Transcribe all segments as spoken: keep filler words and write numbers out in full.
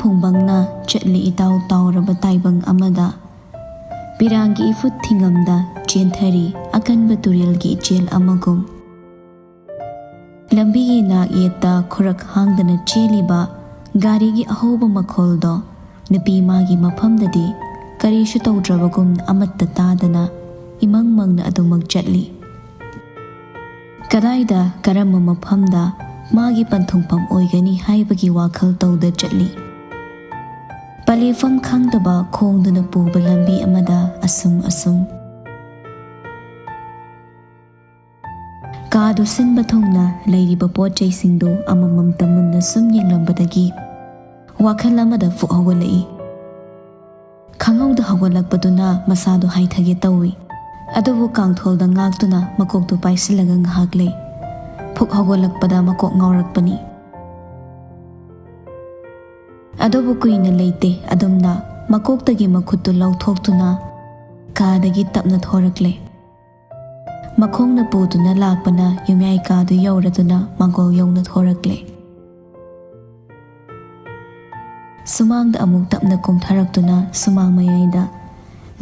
ꯐꯨꯡꯕꯪꯅ ꯆꯠꯂꯤ ꯏꯇꯥꯎ ꯇꯥꯎꯔꯕ ꯇꯥꯏꯕꯪ ꯑꯃꯗ꯫ ꯄꯤꯔꯥꯡꯒꯤ ꯏꯐꯨꯠ ꯊꯤꯉꯝꯗ ꯆꯦꯟꯊꯔꯤ ꯑꯀꯟꯕ ꯇꯨꯔꯦꯜꯒꯤ ꯏꯆꯦꯜ ꯑꯃꯒꯨꯝ꯫ ꯂꯝꯕꯤꯒꯤ ꯅꯥꯛ ꯌꯦꯠꯇ ꯈꯨꯔꯛ ꯍꯥꯡꯗꯅ ꯆꯦꯜꯂꯤꯕ ꯒꯥꯔꯤꯒꯤ ꯑꯍꯧꯕ ꯃꯈꯣꯜꯗꯣ ꯅꯨꯄꯤ ꯃꯥꯒꯤ ꯃꯐꯝꯗꯗꯤ ꯀꯔꯤꯁꯨ ꯇꯧꯗ꯭ꯔꯕꯒꯨꯝ ꯑꯃꯠꯇ ꯇꯥꯗꯅ ꯏꯃꯪ ꯃꯪꯅ ꯑꯗꯨꯃꯛ ꯆꯠꯂꯤ꯫ ꯀꯗꯥꯏꯗ, ꯀꯔꯝꯕ ꯃꯐꯝꯗ ꯃꯥꯒꯤ ꯄꯟꯊꯨꯡꯐꯝ ꯑꯣꯏꯒꯅꯤ ꯍꯥꯏꯕꯒꯤ ꯋꯥꯈꯜ ꯇꯧꯗ ꯆꯠꯂꯤ꯫ ꯄꯂꯦꯐꯝ ꯈꯪꯗꯕ ꯈꯣꯡꯗꯨꯅ ꯄꯨꯕ ꯂꯝꯕꯤ ꯑꯃꯗ ꯑꯁꯨꯝ ꯑꯁꯨꯝ꯫ ꯀꯥꯗꯨ ꯁꯤꯟꯕ ꯊꯨꯡꯅ ꯂꯩꯔꯤꯕ ꯄꯣꯠ ꯆꯩꯁꯤꯡꯗꯨ ꯑꯃꯃꯝꯇ ꯃꯨꯟꯅ ꯁꯨꯝ ꯌꯦꯡꯂꯝꯕꯗꯒꯤ ꯋꯥꯈꯜ ꯑꯃꯗ ꯐꯨꯛ ꯍꯧꯒꯠꯂꯛꯏ꯫ ꯈꯪꯍꯧꯗ ꯍꯧꯒꯠꯂꯛꯄꯗꯨꯅ ꯃꯁꯥꯗꯨ ꯍꯥꯏꯊꯒꯦ ꯇꯧꯏ꯫ ꯑꯗꯨꯕꯨ ꯀꯥꯡꯊꯣꯜꯗ ꯉꯥꯛꯇꯨꯅ ꯃꯀꯣꯛꯇꯨ ꯄꯥꯏꯁꯤꯜꯂꯒ ꯉꯥꯏꯍꯥꯛ ꯂꯩ꯫ ꯐꯨꯛ ꯍꯧꯒꯠꯂꯛꯄꯗ ꯃꯀꯣꯛ ꯉꯥꯎꯔꯛꯄꯅꯤ꯫ ꯑꯗꯨꯕꯨ ꯀꯨꯏꯅ ꯂꯩꯇꯦ꯫ ꯑꯗꯨꯝꯅ ꯃꯀꯣꯛꯇꯒꯤ ꯃꯈꯨꯠꯇꯨ ꯂꯧꯊꯣꯛꯇꯨꯅ ꯀꯥꯗꯒꯤ ꯇꯞꯅ ꯊꯣꯔꯛꯂꯦ꯫ ꯃꯈꯣꯡꯅ ꯄꯨꯗꯨꯅ ꯂꯥꯛꯄꯅ ꯌꯨꯝꯌꯥꯏ ꯀꯥꯗꯨ ꯌꯧꯔꯗꯨꯅ ꯃꯥꯡꯒꯣꯜ ꯌꯧꯅ ꯊꯣꯔꯛꯂꯦ꯫ ꯁꯨꯃꯥꯡꯗ ꯑꯃꯨꯛ ꯇꯞꯅ ꯀꯨꯝꯊꯔꯛꯇꯨꯅ ꯁꯨꯃꯥꯡ ꯃꯌꯥꯏꯗ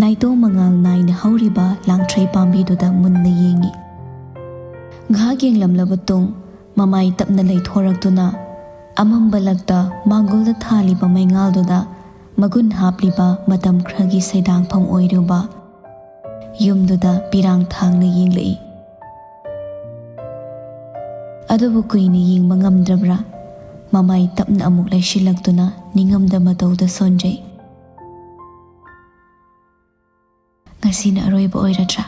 ꯅꯥꯏꯇꯣꯝ ꯃꯉꯥꯜ ꯅꯥꯏꯅ ꯍꯧꯔꯤꯕ ꯂꯥꯡꯊ꯭ꯔꯩ ꯄꯥꯝꯕꯤꯗꯨꯗ ꯃꯨꯟꯅ ꯌꯦꯡꯉꯤ꯫ ꯉꯥꯏꯍꯥꯛ ꯌꯦꯡꯂꯝꯂꯕ ꯇꯨꯡ ꯃꯃꯥꯏ ꯇꯞꯅ ꯂꯩꯊꯣꯔꯛꯇꯨꯅ ꯑꯃꯝꯕ ꯂꯛꯇ ꯃꯥꯡꯒꯣꯜꯗ ꯊꯥꯜꯂꯤꯕ ꯃꯩꯉꯥꯜꯗꯨꯗ ꯃꯒꯨꯟ ꯍꯥꯞꯂꯤꯕ ꯃꯇꯝ ꯈꯔꯒꯤ ꯁꯩꯗꯥꯡꯐꯝ ꯑꯣꯏꯔꯨꯕ ꯌꯨꯝꯗꯨꯗ ꯄꯤꯔꯥꯡ ꯊꯥꯡꯅ ꯌꯦꯡꯂꯛꯏ꯫ ꯑꯗꯨꯕꯨ ꯀꯨꯏꯅ ꯌꯦꯡꯕ ꯉꯝꯗ꯭ꯔꯕ꯭ꯔꯥ? ꯃꯃꯥꯏ ꯇꯞꯅ ꯑꯃꯨꯛ ꯂꯩꯁꯤꯜꯂꯛꯇꯨꯅ ꯅꯤꯡꯉꯝꯗ ꯃꯇꯧꯗ ꯁꯣꯟꯖꯩ꯫ ꯉꯁꯤꯅ ꯑꯔꯣꯏꯕ ꯑꯣꯏꯔꯗ꯭ꯔꯥ?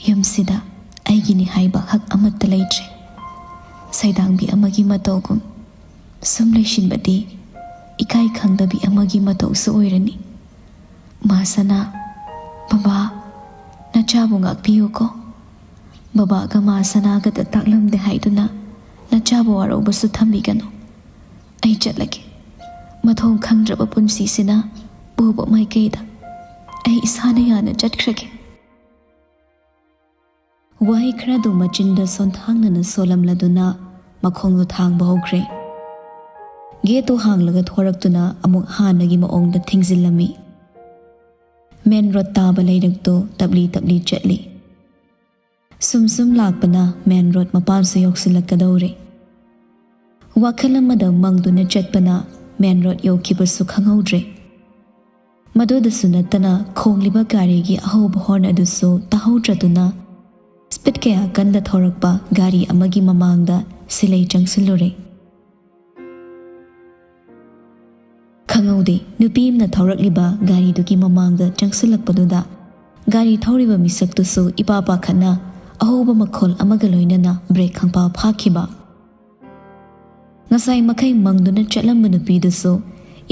ꯌꯨꯝꯁꯤꯗ ꯑꯩꯒꯤꯅꯤ ꯍꯥꯏꯕ ꯍꯛ ꯑꯃꯠꯇ ꯂꯩꯇ꯭ꯔꯦ꯫ ꯁꯩꯗꯥꯡꯕꯤ ꯑꯃꯒꯤ ꯃꯇꯧꯒꯨꯝ ꯁꯨꯝ ꯂꯩꯁꯤꯟꯕꯗꯤ ꯏꯀꯥꯏ ꯈꯪꯗꯕꯤ ꯑꯃꯒꯤ ꯃꯇꯧꯁꯨ ꯑꯣꯏꯔꯅꯤ꯫ ꯃꯥ ꯁꯅꯥ, ꯕꯕꯥ, ꯅꯆꯥꯕꯨ ꯉꯥꯛꯄꯤꯌꯨꯀꯣ꯫ ꯕꯕꯥꯒ ꯃꯥ ꯁꯅꯥꯒꯗ ꯇꯥꯛꯂꯝꯗꯦ ꯍꯥꯏꯗꯨꯅ ꯅꯆꯥꯕꯨ ꯋꯥꯔꯧꯕꯁꯨ ꯊꯝꯕꯤꯒꯅꯨ꯫ ꯑꯩ ꯆꯠꯂꯒꯦ꯫ ꯃꯊꯣꯡ ꯈꯪꯗ꯭ꯔꯕ ꯄꯨꯟꯁꯤꯁꯤꯅ ꯄꯨꯕ ꯃꯥꯏꯀꯩꯗ ꯑꯩ ꯏꯁꯥꯅ ꯌꯥꯅ ꯆꯠꯈ꯭ꯔꯒꯦ꯫ ꯋꯥꯍꯩ ꯈꯔꯗꯨ ꯃꯆꯤꯟꯗ ꯁꯣꯟꯊꯥꯡꯅꯅ ꯁꯣꯜꯂꯝꯂꯗꯨꯅ ꯃꯈꯣꯡꯗꯨ ꯊꯥꯡꯕ ꯍꯧꯈ꯭ꯔꯦ꯫ ꯒꯦꯠꯇꯨ ꯍꯥꯡꯂꯒ ꯊꯣꯔꯛꯇꯨꯅ ꯑꯃꯨꯛ ꯍꯥꯟꯅꯒꯤ ꯃꯑꯣꯡꯗ ꯊꯤꯡꯖꯤꯜꯂꯝꯃꯤ꯫ ꯃꯦꯟ ꯔꯣꯗ ꯇꯥꯕ ꯂꯩꯔꯛꯇꯨ ꯇꯞꯂꯤ ꯇꯞꯂꯤ ꯆꯠꯂꯤ꯫ ꯁꯨꯝ ꯁꯨꯝ ꯂꯥꯛꯄꯅ ꯃꯦꯟ ꯔꯣꯗ ꯃꯄꯥꯟꯁꯨ ꯌꯧꯁꯤꯜꯂꯛꯀꯗꯧꯔꯦ꯫ ꯋꯥꯈꯜ ꯑꯃꯗ ꯃꯪꯗꯨꯅ ꯆꯠꯄꯅ ꯃꯦꯟ ꯔꯣꯗ ꯌꯧꯈꯤꯕꯁꯨ ꯈꯪꯍꯧꯗ꯭ꯔꯦ꯫ ꯃꯗꯨꯗꯁꯨ ꯅꯠꯇꯅ ꯈꯣꯡꯂꯤꯕ ꯒꯥꯔꯤꯒꯤ ꯑꯍꯧꯕ ꯍꯣꯔꯟ ꯑꯗꯨꯁꯨ ꯇꯥꯍꯧꯗ꯭ꯔꯗꯨꯅ ꯁ꯭ꯄꯤꯗ ꯀꯌꯥ ꯀꯟꯗ ꯊꯧꯔꯛꯄ ꯒꯥꯔꯤ ꯑꯃꯒꯤ ꯃꯃꯥꯡꯗ ꯁꯤꯂꯩ ꯆꯪꯁꯤꯜꯂꯨꯔꯦ꯫ ꯈꯪꯍꯧꯗꯦ, ꯅꯨꯄꯤ ꯑꯃꯅ ꯊꯧꯔꯛꯂꯤꯕ ꯒꯥꯔꯤꯗꯨꯒꯤ ꯃꯃꯥꯡꯗ ꯆꯪꯁꯤꯜꯂꯛꯄꯗꯨꯗ ꯒꯥꯔꯤ ꯊꯧꯔꯤꯕ ꯃꯤꯁꯛꯇꯨꯁꯨ ꯏꯄꯥ ꯄꯥꯈꯠꯅ ꯑꯍꯧꯕ ꯃꯈꯣꯜ ꯑꯃꯒ ꯂꯣꯏꯅꯅ ꯕ꯭ꯔꯦꯛ ꯈꯪꯐꯥ ꯐꯥꯈꯤꯕ꯫ ꯉꯁꯥꯏ ꯃꯈꯩ ꯃꯪꯗꯨꯅ ꯆꯠꯂꯝꯕ ꯅꯨꯄꯤꯗꯨꯁꯨ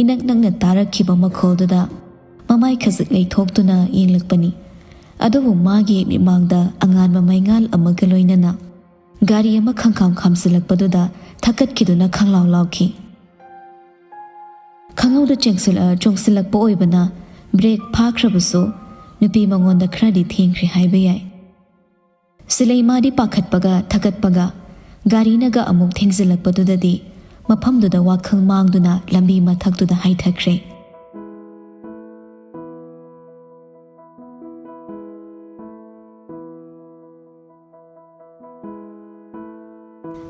ꯏꯅꯛ ꯅꯛꯅ ꯇꯥꯔꯛꯈꯤꯕ ꯃꯈꯣꯜꯗꯨꯗ ꯃꯃꯥꯏ ꯈꯖꯤꯛ ꯂꯩꯊꯣꯛꯇꯨꯅ ꯌꯦꯡꯂꯛꯄꯅꯤ꯫ ꯑꯗꯨꯕꯨ ꯃꯥꯒꯤ ꯃꯤꯠꯃꯥꯡꯗ ꯑꯉꯥꯟꯕ ꯃꯩꯉꯥꯜ ꯑꯃꯒ ꯂꯣꯏꯅꯅ ꯒꯥꯔꯤ ꯑꯃ ꯈꯪꯈꯥꯝ ꯈꯥꯝꯖꯤꯜꯂꯛꯄꯗꯨꯗ ꯊꯛꯀꯠꯈꯤꯗꯨꯅ ꯈꯪꯂꯥꯎ ꯂꯥꯎꯈꯤ꯫ ꯈꯪꯍꯧꯗ ꯆꯦꯡꯁꯤꯜ-, ꯑ, ꯆꯣꯡꯁꯤꯜꯂꯛꯄ ꯑꯣꯏꯕꯅ ꯕ꯭ꯔꯦꯛ ꯐꯥꯈ꯭ꯔꯕꯁꯨ ꯅꯨꯄꯤ ꯃꯉꯣꯟꯗ ꯈꯔꯗꯤ ꯊꯦꯡꯈ꯭ꯔꯦ ꯍꯥꯏꯕ ꯌꯥꯏ꯫ ꯁꯤꯂꯩ ꯃꯥꯗꯤ ꯄꯥꯈꯠꯄꯒ ꯊꯛꯀꯠꯄꯒ ꯒꯥꯔꯤꯅꯒ ꯑꯃꯨꯛ ꯊꯦꯡꯖꯤꯜꯂꯛꯄꯗꯨꯗꯗꯤ ꯃꯐꯝꯗꯨꯗ ꯋꯥꯈꯜ ꯃꯥꯡꯗꯨꯅ ꯂꯝꯕꯤ ꯃꯊꯛꯇꯨꯗ ꯍꯥꯏꯊꯈ꯭ꯔꯦ꯫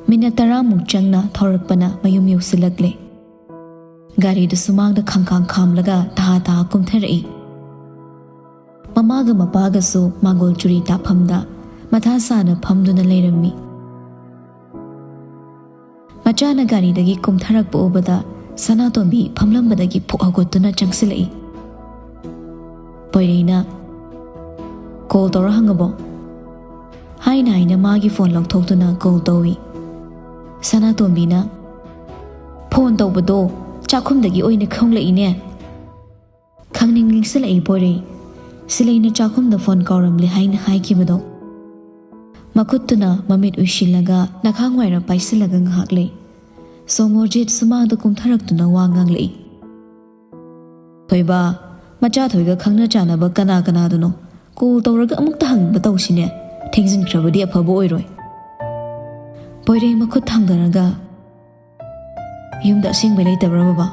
ꯃꯤꯅꯠ ꯇꯔꯥꯃꯨꯛ ꯆꯪꯅ ꯊꯧꯔꯛꯄꯅ ꯃꯌꯨꯝ ꯌꯧꯁꯤꯜꯂꯛꯂꯦ꯫ ꯒꯥꯔꯤꯗꯨ ꯁꯨꯃꯥꯡꯗ ꯈꯪꯈꯥꯡ ꯈꯥꯝꯂꯒ ꯇꯍꯥ ꯇꯍꯥ ꯀꯨꯝꯊꯔꯛꯏ꯫ ꯃꯃꯥꯒ ꯃꯄꯥꯒꯁꯨ ꯃꯥꯡꯒꯣꯜ ꯆꯨꯔꯤ ꯇꯥꯐꯝꯗ ꯃꯊꯥ ꯁꯥꯅ ꯐꯝꯗꯨꯅ ꯂꯩꯔꯝꯃꯤ꯫ ꯃꯆꯥꯅ ꯒꯥꯔꯤꯗꯒꯤ ꯀꯨꯝꯊꯔꯛꯄ ꯎꯕꯗ ꯁꯅꯥꯇꯣꯝꯕꯤ ꯐꯝꯂꯝꯕꯗꯒꯤ ꯐꯨꯛ ꯍꯧꯒꯠꯇꯨꯅ ꯆꯪꯁꯤꯜꯂꯛꯏ꯫ ꯄꯣꯏꯔꯩꯅ, "ꯀꯣꯜ ꯇꯧꯔ ꯍꯪꯉꯕꯣ?" ꯍꯥꯏꯅ ꯍꯥꯏꯅ ꯃꯥꯒꯤ ꯐꯣꯟ ꯂꯧꯊꯣꯛꯇꯨꯅ ꯀꯣꯜ ꯇꯧꯏ꯫ ꯁꯅꯥꯇꯣꯝꯕꯤꯅ, "ꯐꯣꯟ ꯇꯧꯕꯗꯣ ꯆꯥꯛꯈꯨꯝꯗꯒꯤ ꯑꯣꯏꯅ ꯈꯪꯂꯛꯏꯅꯦ꯫" ꯈꯪꯅꯤꯡ ꯅꯤꯡꯁꯤꯜꯂꯛꯏ ꯄꯣꯏꯔꯩ꯫ ꯁꯤꯂꯩꯅ ꯆꯥꯛꯈꯨꯝꯗ ꯐꯣꯟ ꯀꯥꯎꯔꯝꯂꯦ ꯍꯥꯏꯅ ꯍꯥꯏꯈꯤꯕꯗꯣ꯫ ꯃꯈꯨꯠꯇꯨꯅ ꯃꯃꯤꯠ ꯎꯏꯁꯤꯜꯂꯒ ꯅꯈꯥꯡ ꯋꯥꯏꯔ ꯄꯥꯏꯁꯤꯜꯂꯒ ꯉꯥꯏꯍꯥꯛ ꯂꯩ꯫ ꯁꯣꯃꯣꯔꯖꯤꯠ ꯁꯨꯃꯥꯡꯗ ꯀꯨꯝꯊꯔꯛꯇꯨꯅ ꯋꯥ ꯉꯥꯡꯂꯛꯏ꯫ "ꯊꯣꯏꯕ, ꯃꯆꯥ ꯊꯣꯏꯒ ꯈꯪꯅ ꯆꯥꯟꯅꯕ ꯀꯅꯥ ꯀꯅꯥꯗꯅꯣ ꯀꯣꯜ ꯇꯧꯔꯒ ꯑꯃꯨꯛꯇ ꯍꯪꯕ ꯇꯧꯁꯤꯅꯦ꯫ ꯊꯦꯡꯖꯤꯟꯈ꯭ꯔꯕꯗꯤ ꯑꯐꯕ ꯑꯣꯏꯔꯣꯏ꯫" ꯄꯣꯏꯔꯩ ꯃꯈꯨꯠ ꯊꯥꯡꯗꯔꯒ, "ꯌꯨꯝꯗ ꯑꯁꯦꯡꯕꯩ ꯂꯩꯇꯕ꯭ꯔꯥ, ꯕꯕꯥ?"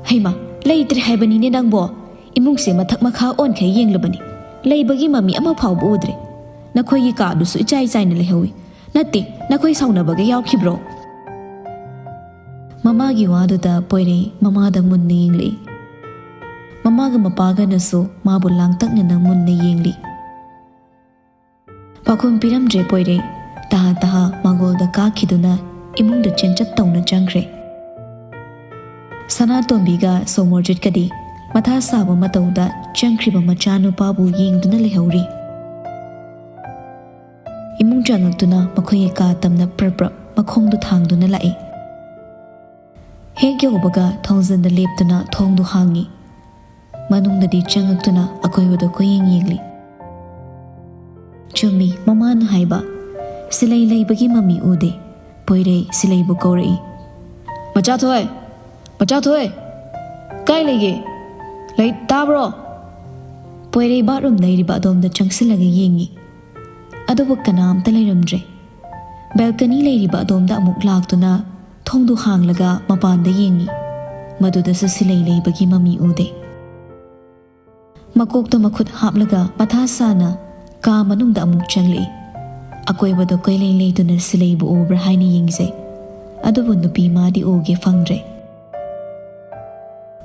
"ꯍꯩꯃꯥ, ꯂꯩꯇ꯭ꯔꯦ ꯍꯥꯏꯕꯅꯤꯅꯦ ꯅꯪꯕꯣ꯫ ꯏꯃꯨꯡꯁꯦ ꯃꯊꯛ ꯃꯈꯥ ꯑꯣꯟꯈꯩ ꯌꯦꯡꯂꯕꯅꯤ, ꯂꯩꯕꯒꯤ ꯃꯃꯤ ꯑꯃ ꯐꯥꯎꯕ ꯎꯗ꯭ꯔꯦ꯫ ꯅꯈꯣꯏꯒꯤ ꯀꯥꯗꯨꯁꯨ ꯏꯆꯥꯏ ꯆꯥꯏꯅ ꯂꯩꯍꯧꯏ꯫ ꯅꯠꯇꯦ, ꯅꯈꯣꯏ ꯁꯥꯎꯅꯕꯒ ꯌꯥꯎꯈꯤꯕ꯭ꯔꯣ?" ꯃꯃꯥꯒꯤ ꯋꯥꯗꯨꯗ ꯄꯣꯏꯔꯩ ꯃꯃꯥꯗ ꯃꯨꯟꯅ ꯌꯦꯡꯂꯛꯏ꯫ ꯃꯃꯥꯒ ꯃꯄꯥꯒꯅꯁꯨ ꯃꯥꯕꯨ ꯂꯥꯡꯇꯛꯅꯅ ꯃꯨꯟꯅ ꯌꯦꯡꯂꯤ꯫ ꯄꯥꯎꯈꯨꯝ ꯄꯤꯔꯝꯗ꯭ꯔꯦ ꯄꯣꯏꯔꯩ꯫ ꯇꯍꯥ ꯇꯍꯥ ꯃꯥꯡꯒꯣꯜꯗ ꯀꯥꯈꯤꯗꯨꯅ ꯏꯃꯨꯡꯗ ꯆꯦꯟꯆꯠ ꯇꯧꯅ ꯆꯪꯈ꯭ꯔꯦ꯫ ꯁꯅꯥꯇꯣꯝꯕꯤꯒ ꯁꯣꯃꯣꯔꯖꯤꯠꯀꯗꯤ ꯃꯊꯥ ꯁꯥꯕ ꯃꯇꯧꯗ ꯆꯪꯈ꯭ꯔꯤꯕ ꯃꯆꯥꯅꯨꯄꯥꯕꯨ ꯌꯦꯡꯗꯨꯅ ꯂꯩꯍꯧꯔꯤ꯫ ꯏꯃꯨꯡ ꯆꯪꯉꯛꯇꯨꯅ ꯃꯈꯣꯏꯒꯤ ꯀꯥ ꯇꯝꯅ ꯄ꯭ꯔꯞ ꯄ꯭ꯔꯞ ꯃꯈꯣꯡꯗꯨ ꯊꯥꯡꯗꯨꯅ ꯂꯥꯛꯏ꯫ ꯍꯦꯛ ꯌꯧꯕꯒ ꯊꯣꯡꯖꯤꯟꯗ ꯂꯦꯞꯇꯨꯅ ꯊꯣꯡꯗꯨ ꯍꯥꯡꯉꯤ꯫ ꯃꯅꯨꯡꯗꯗꯤ ꯆꯪꯉꯛꯇꯨꯅ ꯑꯀꯣꯏꯕꯗ ꯀꯣꯏꯌꯦꯡ ꯌꯦꯡꯂꯤ꯫ ꯆꯨꯝꯃꯤ, ꯃꯃꯥꯅ ꯍꯥꯏꯕ, ꯁꯤꯂꯩ ꯂꯩꯕꯒꯤ ꯃꯃꯤ ꯎꯗꯦ꯫ ꯄꯣꯏꯔꯩ ꯁꯤꯂꯩꯕꯨ ꯀꯧꯔꯛꯏ꯫ "ꯃꯆꯥꯊꯣꯏ! ꯃꯆꯥꯊꯣꯏ! ꯀꯥꯏ ꯂꯩꯒꯦ? ꯂꯩ, ꯇꯥꯕ꯭ꯔꯣ?" ꯄꯣꯏꯔꯩ ꯕꯥꯠꯔꯨꯝ ꯂꯩꯔꯤꯕ ꯑꯗꯣꯝꯗ ꯆꯪꯁꯤꯜꯂꯒ ꯌꯦꯡꯉꯤ꯫ ꯑꯗꯨꯕꯨ ꯀꯅꯥꯝꯇ ꯂꯩꯔꯝꯗ꯭ꯔꯦ꯫ ꯕꯦꯜꯀꯅꯤ ꯂꯩꯔꯤꯕ ꯑꯗꯣꯝꯗ ꯑꯃꯨꯛ ꯂꯥꯛꯇꯨꯅ ꯊꯣꯡꯗꯨ ꯍꯥꯡꯂꯒ ꯃꯄꯥꯟꯗ ꯌꯦꯡꯉꯤ꯫ ꯃꯗꯨꯗꯁꯨ ꯁꯤꯂꯩ ꯂꯩꯕꯒꯤ ꯃꯃꯤ ꯎꯗꯦ꯫ ꯃꯀꯣꯛꯇ ꯃꯈꯨꯠ ꯍꯥꯞꯂꯒ ꯃꯊꯥ ꯁꯥꯅ ꯀꯥ ꯃꯅꯨꯡꯗ ꯑꯃꯨꯛ ꯆꯪꯂꯛꯏ꯫ ꯑꯀꯣꯏꯕꯗ ꯀꯣꯏꯂꯩ ꯂꯩꯗꯨꯅ ꯁꯤꯂꯩꯕꯨ ꯎꯕ꯭ꯔꯥ ꯍꯥꯏꯅ ꯌꯦꯡꯖꯩ꯫ ꯑꯗꯨꯕꯨ ꯅꯨꯄꯤ ꯃꯥꯗꯤ ꯎꯒꯦ ꯐꯪꯗ꯭ꯔꯦ꯫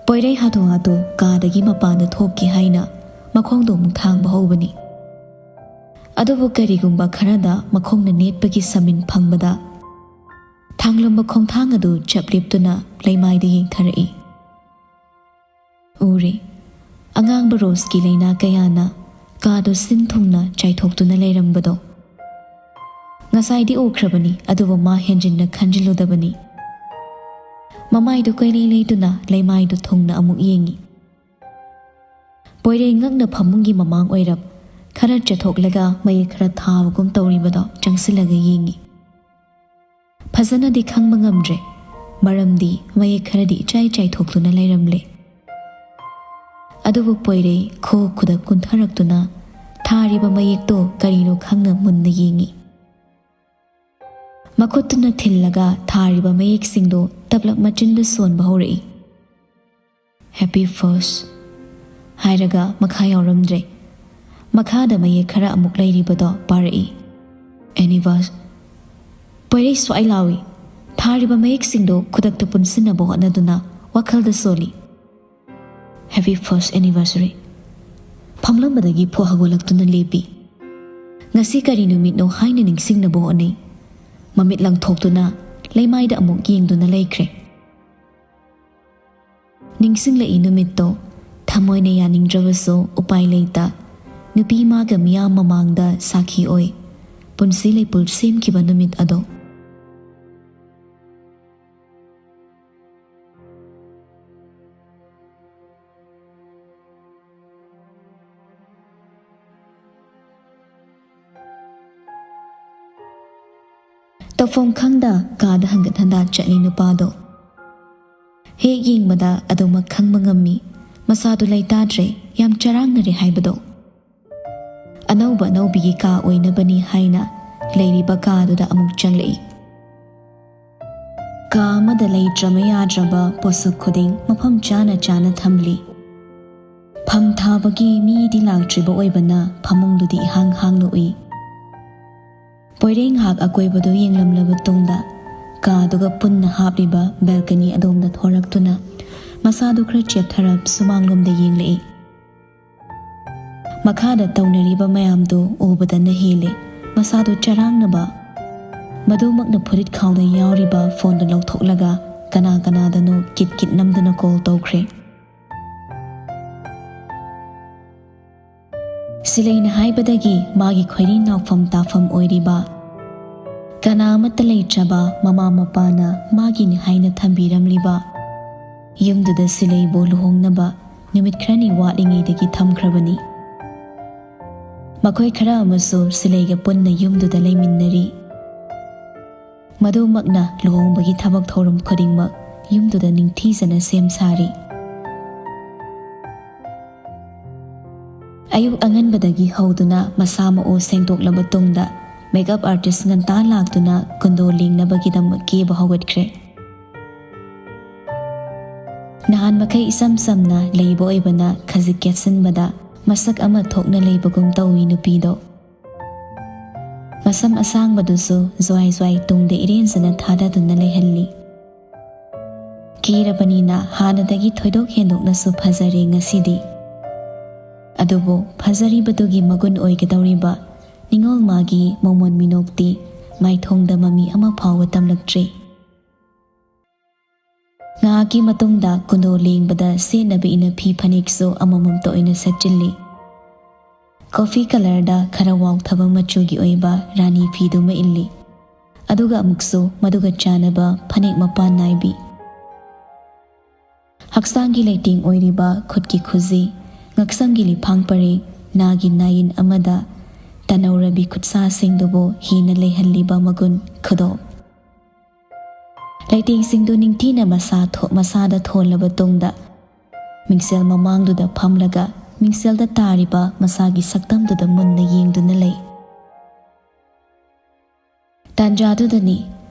ꯄꯣꯏꯔꯩ ꯍꯥꯊꯨ ꯍꯥꯊꯨ ꯀꯥꯗꯒꯤ ꯃꯄꯥꯟꯗ ꯊꯣꯛꯀꯦ ꯍꯥꯏꯅ ꯃꯈꯣꯡꯗꯣ ꯑꯃꯨꯛ ꯊꯥꯡꯕ ꯍꯧꯕꯅꯤ꯫ ꯑꯗꯨꯕꯨ ꯀꯔꯤꯒꯨꯝꯕ ꯈꯔꯗ ꯃꯈꯣꯡꯅ ꯅꯦꯠꯄꯒꯤ ꯁꯃꯤꯟ ꯐꯪꯕꯗ ꯊꯥꯡꯂꯝꯕ ꯈꯣꯡꯊꯥꯡ ꯑꯗꯨ ꯆꯞ ꯂꯦꯞꯇꯨꯅ ꯂꯩꯃꯥꯏꯗ ꯌꯦꯡꯊꯔꯛꯏ꯫ ꯎꯔꯦ, ꯑꯉꯥꯡꯕ ꯔꯣꯁꯀꯤ ꯂꯩꯅꯥ ꯀꯌꯥꯅ ꯀꯥꯗꯨ ꯁꯤꯟ ꯊꯨꯡꯅ ꯆꯥꯏꯊꯣꯛꯇꯨꯅ ꯂꯩꯔꯝꯕꯗꯣ꯫ ꯉꯁꯥꯏꯗꯤ ꯎꯈ꯭ꯔꯕꯅꯤ, ꯑꯗꯨꯕꯨ ꯃꯥ ꯍꯦꯟꯖꯤꯟꯅ ꯈꯟꯖꯤꯜꯂꯨꯗꯕꯅꯤ꯫ ꯃꯃꯥꯏꯗꯨ ꯀꯣꯏꯂꯩ ꯂꯩꯗꯨꯅ ꯂꯩꯃꯥꯏꯗꯨ ꯊꯨꯡꯅ ꯑꯃꯨꯛ ꯌꯦꯡꯉꯤ꯫ ꯄꯣꯏꯔꯩ ꯉꯛꯅ ꯐꯃꯨꯡꯒꯤ ꯃꯃꯥꯡ ꯑꯣꯏꯔꯞ ꯈꯔ ꯆꯠꯊꯣꯛꯂꯒ ꯃꯌꯦꯛ ꯈꯔ ꯊꯥꯕꯒꯨꯝ ꯇꯧꯔꯤꯕꯗꯣ ꯆꯪꯁꯤꯜꯂꯒ ꯌꯦꯡꯉꯤ꯫ ꯐꯖꯅꯗꯤ ꯈꯪꯕ ꯉꯝꯗ꯭ꯔꯦ, ꯃꯔꯝꯗꯤ ꯃꯌꯦꯛ ꯈꯔꯗꯤ ꯏꯆꯥꯏ ꯆꯥꯏꯊꯣꯛꯇꯨꯅ ꯂꯩꯔꯝꯂꯦ꯫ ꯑꯗꯨꯕꯨ ꯄꯣꯏꯔꯩ ꯈꯨ ꯈꯨꯗꯛ ꯀꯨꯟꯊꯔꯛꯇꯨꯅ ꯊꯥꯔꯤꯕ ꯃꯌꯦꯛꯇꯣ ꯀꯔꯤꯅꯣ ꯈꯪꯅ ꯃꯨꯟꯅ ꯌꯦꯡꯉꯤ꯫ ꯃꯈꯨꯠꯇꯨꯅ ꯊꯤꯜꯂꯒ ꯊꯥꯔꯤꯕ ꯃꯌꯦꯛꯁꯤꯡꯗꯨ ꯇꯞꯂꯞ ꯃꯆꯤꯟꯗ ꯁꯣꯟꯕ ꯍꯧꯔꯛꯏ꯫ "Happy first" ꯍꯥꯏꯔꯒ ꯃꯈꯥ ꯌꯥꯎꯔꯝꯗ꯭ꯔꯦ꯫ ꯃꯈꯥꯗ ꯃꯌꯦꯛ ꯈꯔ ꯑꯃꯨꯛ ꯂꯩꯔꯤꯕꯗꯣ ꯄꯥꯔꯛꯏ꯫ "Anniversary"꯫ ꯄꯣꯏꯔꯩ ꯁ꯭ꯋꯥꯏ ꯂꯥꯎꯏ꯫ ꯊꯥꯔꯤꯕ ꯃꯌꯦꯛꯁꯤꯡꯗꯨ ꯈꯨꯗꯛꯇ ꯄꯨꯟꯁꯤꯟꯅꯕ ꯍꯣꯠꯅꯗꯨꯅ ꯋꯥꯈꯜꯗ ꯁꯣꯜꯂꯤ꯫ "Happy first anniversary"꯫ ꯐꯝꯂꯝꯕꯗꯒꯤ ꯐꯨꯛ ꯍꯧꯒꯠꯂꯛꯇꯨꯅ ꯂꯦꯞꯄꯤ꯫ ꯉꯁꯤ ꯀꯔꯤ ꯅꯨꯃꯤꯠꯅꯣ ꯍꯥꯏꯅ ꯅꯤꯡꯁꯤꯡꯅꯕ ꯍꯣꯠꯅꯩ꯫ ꯃꯃꯤꯠ ꯂꯪꯊꯣꯛꯇꯨꯅ ꯂꯩꯃꯥꯏꯗ ꯑꯃꯨꯛ ꯌꯦꯡꯗꯨꯅ ꯂꯩꯈ꯭ꯔꯦ꯫ ꯅꯤꯡꯁꯤꯡꯂꯛꯏ ꯅꯨꯃꯤꯠꯇꯣ꯫ ꯊꯃꯣꯏꯅ ꯌꯥꯅꯤꯡꯗ꯭ꯔꯕꯁꯨ ꯎꯄꯥꯏ ꯂꯩꯇ, ꯅꯨꯄꯤ ꯃꯥꯒ ꯃꯤꯌꯥꯝ ꯃꯃꯥꯡꯗ ꯁꯥꯈꯤ ꯑꯣꯏ ꯄꯨꯟꯁꯤ ꯂꯩꯄꯨꯜ ꯁꯦꯝꯈꯤꯕ ꯅꯨꯃꯤꯠ ꯑꯗꯣ꯫ ꯇꯧꯐꯝ ꯈꯪꯗ ꯀꯥꯗ ꯍꯟꯒꯠ ꯍꯟꯗꯥ ꯆꯠꯂꯤ ꯅꯨꯄꯥꯗꯣ꯫ ꯍꯦꯛ ꯌꯦꯡꯕꯗ ꯑꯗꯨꯃꯛ ꯈꯪꯕ ꯉꯝꯃꯤ, ꯃꯁꯥꯗꯨ ꯂꯩꯇꯥꯗ꯭ꯔꯦ, ꯌꯥꯝ ꯆꯔꯥꯡꯅꯔꯦ ꯍꯥꯏꯕꯗꯣ꯫ ꯑꯅꯧꯕ ꯑꯅꯧꯕꯤꯒꯤ ꯀꯥ ꯑꯣꯏꯅꯕꯅꯤ ꯍꯥꯏꯅ ꯂꯩꯔꯤꯕ ꯀꯥꯗꯨꯗ ꯑꯃꯨꯛ ꯆꯪꯂꯛꯏ꯫ ꯀꯥ ꯑꯃꯗ ꯂꯩꯇ꯭ꯔꯕ ꯌꯥꯗ꯭ꯔꯕ ꯄꯣꯠꯁꯛ ꯈꯨꯗꯤꯡ ꯃꯐꯝ ꯆꯥꯅ ꯆꯥꯅ ꯊꯝꯂꯤ꯫ ꯐꯝ ꯊꯥꯕꯒꯤ ꯃꯤꯗꯤ ꯂꯥꯛꯇ꯭ꯔꯤꯕ ꯑꯣꯏꯕꯅ ꯐꯃꯨꯡꯗꯨꯗꯤ ꯏꯍꯥꯡ ꯍꯥꯡꯅ ꯎꯏ꯫ ꯄꯣꯏꯔꯩ ꯉꯥꯏꯍꯥꯛ ꯑꯀꯣꯏꯕꯗꯨ ꯌꯦꯡꯂꯝꯂꯕ ꯇꯨꯡꯗ, ꯀꯥꯗꯨꯒ ꯄꯨꯟꯅ ꯍꯥꯞꯂꯤꯕ ꯕꯦꯜꯀꯅꯤ ꯑꯗꯣꯝꯗ ꯊꯣꯔꯛꯇꯨꯅ ꯃꯁꯥꯗꯨ ꯈꯔ ꯆꯦꯞꯊꯔꯞ ꯁꯨꯃꯥꯡꯂꯣꯝꯗ ꯌꯦꯡꯂꯛꯏ꯫ ꯃꯈꯥꯗ ꯇꯧꯅꯔꯤꯕ ꯃꯌꯥꯝꯗꯨ ꯎꯕꯗꯅ ꯍꯦꯜꯂꯦ ꯃꯁꯥꯗꯨ ꯆꯔꯥꯡꯅꯕ꯫ ꯃꯗꯨꯃꯛꯅ ꯐꯨꯔꯤꯠ ꯈꯥꯎꯗ ꯌꯥꯎꯔꯤꯕ ꯐꯣꯟꯗꯨ ꯂꯧꯊꯣꯛꯂꯒ ꯀꯅꯥ ꯀꯅꯥꯗꯅꯣ ꯀꯤꯠ ꯀꯤꯠ ꯅꯝꯗꯨꯅ ꯀꯣꯜ ꯇꯧꯈ꯭ꯔꯦ꯫ ꯁꯤꯂꯩꯅ ꯍꯥꯏꯕꯗꯒꯤ ꯃꯥꯒꯤ ꯈꯣꯏꯔꯤ ꯅꯥꯎꯐꯝ ꯇꯥꯐꯝ ꯑꯣꯏꯔꯤꯕ, ꯀꯅꯥ ꯑꯃꯠꯇ ꯂꯩꯇ꯭ꯔꯕ ꯃꯃꯥ ꯃꯄꯥꯅ ꯃꯥꯒꯤꯅꯤ ꯍꯥꯏꯅ ꯊꯝꯕꯤꯔꯝꯂꯤꯕ ꯌꯨꯝꯗꯨꯗ ꯁꯤꯂꯩꯕꯨ ꯂꯨꯍꯣꯡꯅꯕ ꯅꯨꯃꯤꯠ ꯈꯔꯅꯤ ꯋꯥꯠꯂꯤꯉꯩꯗꯒꯤ ꯊꯝꯈ꯭ꯔꯕꯅꯤ꯫ ꯃꯈꯣꯏ ꯈꯔ ꯑꯃꯁꯨ ꯁꯤꯂꯩꯒ ꯄꯨꯟꯅ ꯌꯨꯝꯗꯨꯗ ꯂꯩꯃꯤꯟꯅꯔꯤ꯫ ꯃꯗꯨꯃꯛꯅ ꯂꯨꯍꯣꯡꯕꯒꯤ ꯊꯕꯛ ꯊꯧꯔꯝ ꯈꯨꯗꯤꯡꯃꯛ ꯌꯨꯝꯗꯨꯗ ꯅꯤꯡꯊꯤꯖꯅ ꯁꯦꯝ ꯁꯥꯔꯤ꯫ ꯑꯌꯨꯛ ꯑꯉꯟꯕꯗꯒꯤ ꯍꯧꯗꯨꯅ ꯃꯁꯥ ꯃꯎ ꯁꯦꯡꯗꯣꯛꯂꯕ ꯇꯨꯡꯗ Makeup artist ꯉꯟꯇꯥ ꯂꯥꯛꯇꯨꯅ ꯀꯨꯟꯗꯣ ꯂꯦꯡꯅꯕꯒꯤꯗꯃꯛ ꯀꯦꯕ ꯍꯧꯒꯠꯈ꯭ꯔꯦ꯫ ꯅꯍꯥꯟ ꯃꯈꯩ ꯏꯆꯝ ꯆꯝꯅ ꯂꯩꯕ ꯑꯣꯏꯕꯅ ꯈꯖꯤꯛ ꯀꯦꯠꯁꯤꯟꯕꯗ ꯃꯁꯛ ꯑꯃ ꯊꯣꯛꯅ ꯂꯩꯕꯒꯨꯝ ꯇꯧꯏ ꯅꯨꯄꯤꯗꯣ꯫ ꯃꯁꯝ ꯑꯁꯥꯡꯕꯗꯨꯁꯨ ꯖ꯭ꯋꯥꯏ ꯖ꯭ꯋꯥꯏ ꯇꯨꯡꯗ ꯏꯔꯦꯟꯖꯅ ꯊꯥꯗꯗꯨꯅ ꯂꯩꯍꯜꯂꯤ꯫ ꯀꯦꯔꯕꯅꯤꯅ ꯍꯥꯟꯅꯗꯒꯤ ꯊꯣꯏꯗꯣꯛ ꯍꯦꯟꯗꯣꯛꯅꯁꯨ ꯐꯖꯔꯦ ꯉꯁꯤꯗꯤ꯫ ꯑꯗꯨꯕꯨ ꯐꯖꯔꯤꯕꯗꯨꯒꯤ ꯃꯒꯨꯟ ꯑꯣꯏꯒꯗꯧꯔꯤꯕ ꯅꯤꯉꯣꯜ ꯃꯥꯒꯤ ꯃꯃꯣꯟ ꯃꯤꯅꯣꯛꯇꯤ ꯃꯥꯏꯊꯣꯡꯗ ꯃꯃꯤ ꯑꯃ ꯐꯥꯎꯕ ꯇꯝꯂꯛꯇ꯭ꯔꯦ꯫ ꯉꯥꯏꯍꯥꯛꯀꯤ ꯃꯇꯨꯡꯗ ꯀꯨꯟꯗꯣ ꯂꯦꯡꯕꯗ ꯁꯦꯠꯅꯕ ꯏꯅꯐꯤ ꯐꯅꯦꯛꯁꯨ ꯑꯃꯃꯝꯇ ꯑꯣꯏꯅ ꯁꯦꯠꯆꯤꯜꯂꯤ꯫ ꯀꯣꯐꯤ ꯀꯂꯔꯗ ꯈꯔ ꯋꯥꯎꯊꯕ ꯃꯆꯨꯒꯤ ꯑꯣꯏꯕ ꯔꯥꯅꯤ ꯐꯤꯗꯨꯃ ꯏꯜꯂꯤ꯫ ꯑꯗꯨꯒ ꯑꯃꯨꯛꯁꯨ ꯃꯗꯨꯒ ꯆꯥꯟꯅꯕ ꯐꯅꯦꯛ ꯃꯄꯥꯟ ꯅꯥꯏꯕꯤ꯫ ꯍꯛꯆꯥꯡꯒꯤ ꯂꯩꯇꯦꯡ ꯑꯣꯏꯔꯤꯕ ꯈꯨꯠꯀꯤ ꯈꯨꯖꯤ, ꯉꯛꯁꯝꯒꯤ ꯂꯤꯐꯥꯡ ꯄꯔꯦꯡ, ꯅꯥꯒꯤ ꯅꯥꯏꯟ ꯑꯃꯗ ꯇꯅꯧꯔꯕꯤ ꯈꯨꯠꯁꯥꯁꯤꯡꯗꯨꯕꯨ ꯍꯦꯟꯅ ꯂꯩꯍꯜꯂꯤꯕ ꯃꯒꯨꯟ ꯈꯨꯗꯣ꯫ ꯂꯩꯇꯦꯡꯁꯤꯡꯗꯨ ꯅꯤꯡꯊꯤꯅ ꯃꯁꯥ ꯊꯣ-, ꯃꯁꯥꯗ ꯊꯣꯜꯂꯕ ꯇꯨꯡꯗ, ꯃꯤꯡꯁꯦꯜ ꯃꯃꯥꯡꯗꯨꯗ ꯐꯝꯂꯒ ꯃꯤꯡꯁꯦꯜꯗ ꯇꯥꯔꯤꯕ ꯃꯁꯥꯒꯤ ꯁꯛꯇꯝꯗꯨꯗ ꯃꯨꯟꯅ ꯌꯦꯡꯗꯨꯅ ꯂꯩ꯫ ꯇꯥꯟꯖꯥꯗꯨꯗꯅꯤ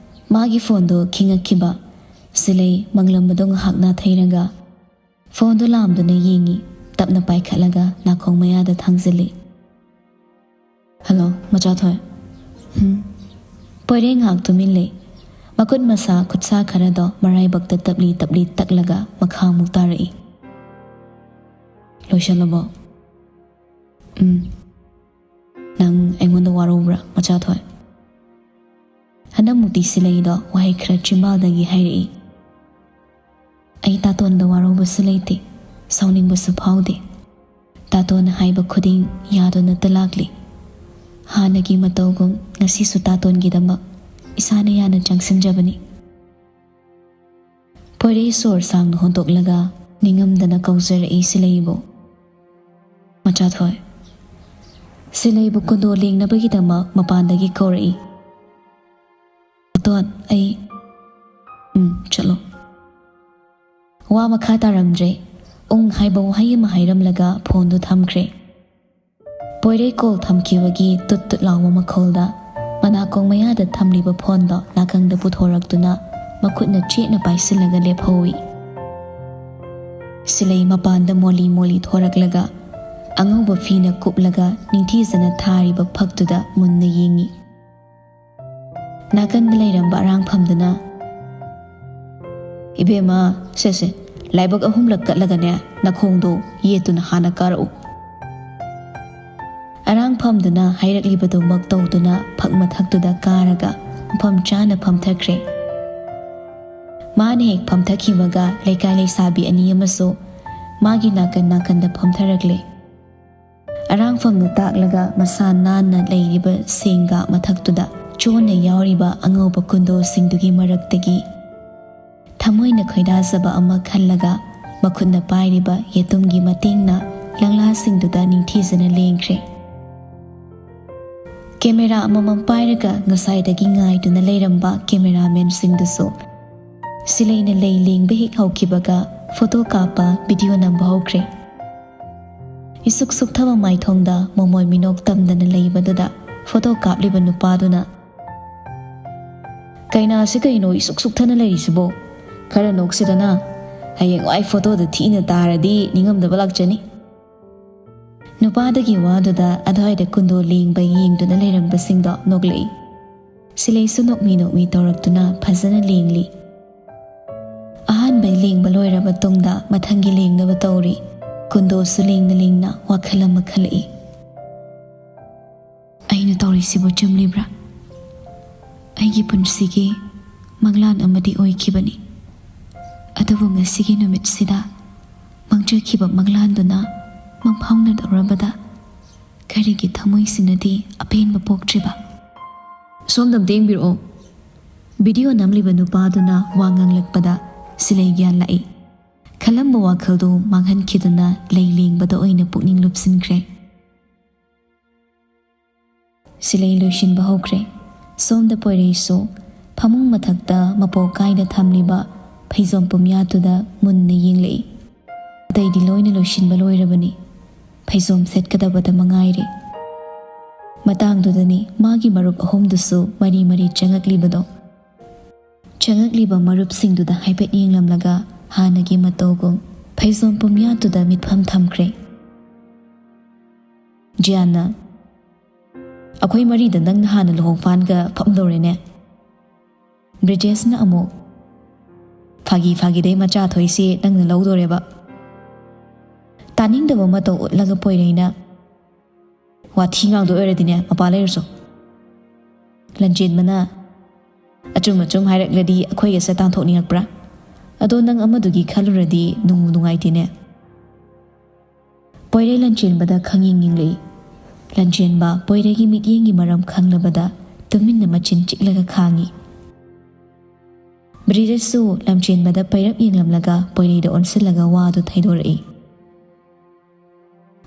ꯃꯥꯒꯤ ꯐꯣꯟꯗꯨ ꯈꯤꯡꯉꯛꯈꯤꯕ꯫ ꯁꯤꯂꯩ ꯃꯪꯂꯝꯕꯗꯨ ꯉꯥꯏꯍꯥꯛ ꯅꯥꯊꯩꯔꯒ ꯐꯣꯟꯗꯨ ꯂꯥꯝꯗꯨꯅ ꯌꯦꯡꯉꯤ꯫ ꯇꯞꯅ ꯄꯥꯏꯈꯠꯂꯒ ꯅꯥꯀꯣꯡ ꯃꯌꯥꯗ ꯊꯥꯡꯖꯤꯜꯂꯤ꯫ "ꯍꯜꯂꯣ, ꯃꯆꯥꯊꯣꯏ?" "ꯍꯨꯝ?" ꯄꯣꯏꯔꯦꯡ ꯉꯥꯏꯍꯥꯛ ꯇꯨꯃꯤꯟ ꯂꯩ꯫ ꯃꯈꯨꯠ ꯃꯁꯥ ꯈꯨꯠꯁꯥ ꯈꯔꯗꯣ ꯃꯔꯥꯏꯕꯛꯇ ꯇꯞꯂꯤ ꯇꯞꯂꯤ ꯇꯛꯂꯒ ꯃꯈꯥ ꯑꯃꯨꯛ ꯇꯥꯔꯛꯏ꯫ "ꯂꯣꯏꯁꯜꯂꯕꯣ?" "ꯎꯝ꯫ ꯅꯪ ꯑꯩꯉꯣꯟꯗ ꯋꯥꯔꯧꯕ꯭ꯔꯥ, ꯃꯆꯥꯊꯣꯏ?" ꯍꯟꯗꯛꯃꯨꯛꯇꯤ ꯁꯤꯂꯩꯗꯣ ꯋꯥꯍꯩ ꯈꯔ ꯆꯤꯝꯕꯥꯜꯗꯒꯤ ꯍꯥꯏꯔꯛꯏ꯫ ꯑꯩ ꯇꯥꯇꯣꯟꯗ ꯋꯥꯔꯧꯕꯁꯨ ꯂꯩꯇꯦ, ꯁꯥꯎꯅꯤꯡꯕꯁꯨ ꯐꯥꯎꯗꯦ꯫ ꯇꯥꯇꯣꯟꯅ ꯍꯥꯏꯕ ꯈꯨꯗꯤꯡ ꯌꯥꯗꯨꯅꯇ ꯂꯥꯛꯂꯤ꯫ ꯍꯥꯟꯅꯒꯤ ꯃꯇꯧꯒꯨꯝ ꯉꯁꯤꯁꯨ ꯇꯥꯇꯣꯟꯒꯤꯗꯃꯛ ꯏꯁꯥꯅ ꯌꯥꯅ ꯆꯪꯁꯤꯟꯖꯕꯅꯤ꯫ ꯄꯣꯏꯔꯩ ꯁꯣꯔ ꯁꯥꯡꯅ ꯍꯣꯟꯗꯣꯛꯂꯒ ꯅꯤꯡꯉꯝꯗꯅ ꯀꯧꯖꯔꯛꯏ ꯁꯤꯂꯩꯕꯨ꯫ "ꯃꯆꯥꯊꯣꯏ?" ꯁꯤꯂꯩꯕꯨ ꯀꯨꯟꯗꯣ ꯂꯦꯡꯅꯕꯒꯤꯗꯃꯛ ꯃꯄꯥꯟꯗꯒꯤ ꯀꯧꯔꯛꯏ꯫ "ꯇꯥꯇꯣꯟ, ꯑꯩ..." "ꯎꯝ, ꯆꯠꯂꯣ꯫" ꯋꯥ ꯃꯈꯥ ꯇꯥꯔꯝꯗ꯭ꯔꯦ꯫ "ꯎꯪ" ꯍꯥꯏꯕ ꯋꯥꯍꯩ ꯑꯃ ꯍꯥꯏꯔꯝꯂꯒ ꯐꯣꯟꯗꯨ ꯊꯝꯈ꯭ꯔꯦ꯫ ꯄꯣꯏꯔꯩ ꯀꯣꯜ ꯊꯝꯈꯤꯕꯒꯤ ꯇꯨꯠ ꯇꯨꯠ ꯂꯥꯎꯕ ꯃꯈꯣꯜꯗ ꯃꯅꯥꯀꯣꯡ ꯃꯌꯥꯗ ꯊꯝꯂꯤꯕ ꯐꯣꯟꯗꯣ ꯅꯥꯀꯪꯗ ꯄꯨꯊꯣꯔꯛꯇꯨꯅ ꯃꯈꯨꯠꯅ ꯆꯦꯠꯅ ꯄꯥꯏꯁꯤꯜꯂꯒ ꯂꯦꯞꯍꯧꯏ꯫ ꯁꯤꯂꯩ ꯃꯄꯥꯟꯗ ꯃꯣꯂꯤ ꯃꯣꯂꯤ ꯊꯣꯔꯛꯂꯒ ꯑꯉꯧꯕ ꯐꯤꯅ ꯀꯨꯞꯂꯒ ꯅꯤꯡꯊꯤꯖꯅ ꯊꯥꯔꯤꯕ ꯐꯛꯇꯨꯗ ꯃꯨꯟꯅ ꯌꯦꯡꯏ꯫ ꯅꯥꯀꯟꯗ ꯂꯩꯔꯝꯕ ꯑꯔꯥꯡꯐꯝꯗꯨꯅ, "ꯏꯕꯦꯝꯃ, ꯁꯦ ꯁꯦ, ꯂꯥꯏꯕꯛ ꯑꯍꯨꯝꯂꯛ ꯀꯠꯂꯒꯅꯦ, ꯅꯈꯣꯡꯗꯣ ꯌꯦꯠꯇꯨꯅ ꯍꯥꯟꯅ ꯀꯥꯔꯛꯎ"꯫ ꯑꯔꯥꯡꯐꯝꯗꯨꯅ ꯍꯥꯏꯔꯛꯂꯤꯕꯗꯨꯃꯛ ꯇꯧꯗꯨꯅ ꯐꯛ ꯃꯊꯛꯇꯨꯗ ꯀꯥꯔꯒ ꯃꯐꯝ ꯆꯥꯅ ꯐꯝꯊꯈ꯭ꯔꯦ꯫ ꯃꯥꯅ ꯍꯦꯛ ꯐꯝꯊꯈꯤꯕꯒ ꯂꯩꯀꯥꯏ ꯂꯩꯁꯥꯕꯤ ꯑꯅꯤ ꯑꯃꯁꯨ ꯃꯥꯒꯤ ꯅꯥꯀꯟ ꯅꯥꯀꯟꯗ ꯐꯝꯊꯔꯛꯂꯦ꯫ ꯑꯔꯥꯡꯐꯝꯅ ꯇꯥꯛꯂꯒ ꯃꯁꯥ ꯅꯥꯟꯅ ꯂꯩꯔꯤꯕ ꯁꯦꯡꯒꯥ ꯃꯊꯛꯇꯨꯗ ꯆꯣꯟꯅ ꯌꯥꯎꯔꯤꯕ ꯑꯉꯧꯕ ꯀꯨꯟꯗꯣꯁꯤꯡꯗꯨꯒꯤ ꯃꯔꯛꯇꯒꯤ ꯊꯃꯣꯏꯅ ꯈꯣꯏꯗꯥꯖꯕ ꯑꯃ ꯈꯜꯂꯒ ꯃꯈꯨꯠꯅ ꯄꯥꯏꯔꯤꯕ ꯌꯦꯇꯨꯝꯒꯤ ꯃꯇꯦꯡꯅ ꯂꯪꯂꯥꯁꯤꯡꯗꯨꯗ ꯅꯤꯡꯊꯤꯖꯅ ꯂꯦꯡꯈ꯭ꯔꯦ꯫ ꯀꯦꯃꯦꯔꯥ ꯑꯃꯃꯝ ꯄꯥꯏꯔꯒ ꯉꯁꯥꯏꯗꯒꯤ ꯉꯥꯏꯗꯨꯅ ꯂꯩꯔꯝꯕ ꯀꯦꯃꯦꯔꯥꯃꯦꯟꯁꯤꯡꯗꯨꯁꯨ ꯁꯤꯂꯩꯅ ꯂꯩ ꯂꯦꯡꯕ ꯍꯦꯛ ꯍꯧꯈꯤꯕꯒ ꯐꯣꯇꯣ ꯀꯥꯞꯄ, ꯚꯤꯗꯤꯑꯣ ꯅꯝꯕ ꯍꯧꯈ꯭ꯔꯦ꯫ ꯏꯁꯨꯛ ꯁꯨꯛꯊꯕ ꯃꯥꯏꯊꯣꯡꯗ ꯃꯃꯣꯏ ꯃꯤꯅꯣꯛ ꯇꯝꯗꯅ ꯂꯩꯕꯗꯨꯗ ꯐꯣꯇꯣ ꯀꯥꯞꯂꯤꯕ ꯅꯨꯄꯥꯗꯨꯅ, "ꯀꯩꯅꯥꯁꯤ ꯀꯩꯅꯣ ꯏꯁꯨꯛ ꯁꯨꯛꯊꯅ ꯂꯩꯔꯤꯁꯤꯕꯣ? ꯈꯔ ꯅꯣꯛꯁꯤꯗꯅ꯫ ꯍꯌꯦꯡꯋꯥꯏ ꯐꯣꯇꯣꯗ ꯊꯤꯅ ꯇꯥꯔꯗꯤ ꯅꯤꯡꯉꯝꯗꯕ ꯂꯥꯛꯆꯅꯤ"꯫ ꯅꯨꯄꯥꯗꯨꯒꯤ ꯋꯥꯗꯨꯗ ꯑꯗꯨꯋꯥꯏꯗ ꯀꯨꯟꯗꯣ ꯂꯦꯡꯕ ꯌꯦꯡꯗꯨꯅ ꯂꯩꯔꯝꯕꯁꯤꯡꯗꯣ ꯅꯣꯛꯂꯛꯏ꯫ ꯁꯤꯂꯩꯁꯨ ꯅꯣꯛꯃꯤ ꯅꯣꯛꯃꯤ ꯇꯧꯔꯛꯇꯨꯅ ꯐꯖꯅ ꯂꯦꯡꯂꯤ꯫ ꯑꯍꯥꯟꯕ ꯂꯦꯡꯕ ꯂꯣꯏꯔꯕ ꯇꯨꯡꯗ ꯃꯊꯪꯒꯤ ꯂꯦꯡꯅꯕ ꯇꯧꯔꯤ꯫ ꯀꯨꯟꯗꯣꯁꯨ ꯂꯦꯡꯅ ꯂꯦꯡꯅ ꯋꯥꯈꯜ ꯑꯃ ꯈꯜꯂꯛꯏ꯫ "ꯑꯩꯅ ꯇꯧꯔꯤꯁꯤꯕꯨ ꯆꯨꯝꯂꯤꯕ꯭ꯔꯥ? ꯑꯩꯒꯤ ꯄꯨꯟꯁꯤꯒꯤ ꯃꯪꯂꯥꯟ ꯑꯃꯗꯤ ꯑꯣꯏꯈꯤꯕꯅꯤ꯫ ꯑꯗꯨꯕꯨ ꯉꯁꯤꯒꯤ ꯅꯨꯃꯤꯠꯁꯤꯗ ꯃꯪꯖꯈꯤꯕ ꯃꯪꯂꯥꯟꯗꯨꯅ ꯃꯪꯐꯥꯎꯅꯗꯧꯔꯕꯗ ꯀꯔꯤꯒꯤ ꯊꯃꯣꯏꯁꯤꯅꯗꯤ ꯑꯄꯦꯟꯕ ꯄꯣꯛꯇ꯭ꯔꯤꯕ?" "ꯁꯣꯝꯗ ꯑꯝꯇ ꯌꯦꯡꯕꯤꯔꯛꯑꯣ"꯫ ꯚꯤꯗꯤꯑꯣ ꯅꯝꯂꯤꯕ ꯅꯨꯄꯥꯗꯨꯅ ꯋꯥ ꯉꯥꯡꯂꯛꯄꯗ ꯁꯤꯂꯩ ꯒ꯭ꯌꯥꯟ ꯂꯥꯛꯏ꯫ ꯈꯜꯂꯝꯕ ꯋꯥꯈꯜꯗꯨ ꯃꯥꯡꯍꯟꯈꯤꯗꯨꯅ ꯂꯩ ꯂꯦꯡꯕꯗ ꯑꯣꯏꯅ ꯄꯨꯛꯅꯤꯡ ꯂꯨꯞꯁꯤꯟꯈ꯭ꯔꯦ꯫ ꯁꯤꯂꯩ ꯂꯣꯏꯁꯤꯟꯕ ꯍꯧꯈ꯭ꯔꯦ꯫ ꯁꯣꯝꯗ ꯄꯣꯏꯔꯩꯁꯨ ꯐꯃꯨꯡ ꯃꯊꯛꯇ ꯃꯄꯣꯛ ꯀꯥꯏꯗ ꯊꯝꯂꯤꯕ ꯐꯩꯖꯣꯝ ꯄꯨꯝꯌꯥꯠꯇꯨꯗ ꯃꯨꯟꯅ ꯌꯦꯡꯂꯛꯏ꯫ ꯑꯇꯩꯗꯤ ꯂꯣꯏꯅ ꯂꯣꯏꯁꯤꯟꯕ ꯂꯣꯏꯔꯕꯅꯤ꯫ ꯐꯩꯖꯣꯝ ꯁꯦꯠꯀꯗꯕꯗ ꯃꯉꯥꯏꯔꯦ꯫ ꯃꯇꯥꯡꯗꯨꯗꯅꯤ ꯃꯥꯒꯤ ꯃꯔꯨꯞ ꯑꯍꯨꯝꯗꯨꯁꯨ ꯃꯔꯤ ꯃꯔꯤ ꯆꯪꯉꯛꯂꯤꯕꯗꯣ꯫ ꯆꯪꯉꯛꯂꯤꯕ ꯃꯔꯨꯞꯁꯤꯡꯗꯨꯗ ꯍꯥꯏꯐꯦꯠ ꯌꯦꯡꯂꯝꯂꯒ ꯍꯥꯟꯅꯒꯤ ꯃꯇꯧꯒꯨꯝ ꯐꯩꯖꯣꯝ ꯄꯨꯝꯌꯥꯠꯇꯨꯗ ꯃꯤꯠꯐꯝ ꯊꯝꯈ꯭ꯔꯦ꯫ ꯖꯤꯌꯥꯟꯅ, "ꯑꯩꯈꯣꯏ ꯃꯔꯤꯗ ꯅꯪꯅ ꯍꯥꯟꯅ ꯂꯨꯍꯣꯡꯐꯥꯟꯒ ꯐꯝꯗꯧꯔꯦꯅꯦ?" ꯕ꯭ꯔꯤꯖꯦꯁꯅ ꯑꯃꯨꯛ, "ꯐꯥꯒꯤ ꯐꯥꯒꯤꯗꯩ ꯃꯆꯥ ꯊꯣꯏꯁꯤ ꯅꯪꯅ ꯂꯧꯗꯣꯔꯦꯕ?" ꯇꯥꯅꯤꯡꯗꯕ ꯃꯇꯧ ꯎꯠꯂꯒ ꯄꯣꯏꯔꯩꯅ, "ꯋꯥꯊꯤ ꯉꯥꯡꯗꯣꯏ ꯑꯣꯏꯔꯗꯤꯅꯦ, ꯃꯄꯥ ꯂꯩꯔꯨꯁꯣ꯫" ꯂꯟꯆꯦꯟꯕꯅ, "ꯑꯆꯨꯝ ꯑꯆꯨꯝ ꯍꯥꯏꯔꯛꯂꯗꯤ ꯑꯩꯈꯣꯏꯒꯁꯦ ꯇꯥꯟꯊꯣꯛꯅꯤꯡꯉꯛꯄ꯭ꯔꯥ? ꯑꯗꯣ ꯅꯪ ꯑꯃꯗꯨꯒꯤ ꯈꯜꯂꯨꯔꯗꯤ ꯅꯨꯡꯕꯨ ꯅꯨꯡꯉꯥꯏꯇꯦꯅꯦ꯫" ꯄꯣꯏꯔꯩ ꯂꯟꯆꯦꯟꯕꯗ ꯈꯪꯌꯦꯡ ꯌꯦꯡꯂꯛꯏ꯫ ꯂꯟꯆꯦꯟꯕ ꯄꯣꯏꯔꯩꯒꯤ ꯃꯤꯠꯌꯦꯡꯒꯤ ꯃꯔꯝ ꯈꯪꯂꯕꯗ ꯇꯨꯃꯤꯟꯅ ꯃꯆꯤꯟ ꯆꯤꯛꯂꯒ ꯈꯥꯡꯉꯤ꯫ ꯕ꯭ꯔꯤꯖꯦꯁꯁꯨ ꯂꯟꯆꯦꯟꯕꯗ ꯄꯩꯔꯞ ꯌꯦꯡꯂꯝꯂꯒ ꯄꯣꯏꯔꯩꯗ ꯑꯣꯟꯁꯤꯜꯂꯒ ꯋꯥꯗꯨ ꯊꯩꯗꯣꯔꯛꯏ꯫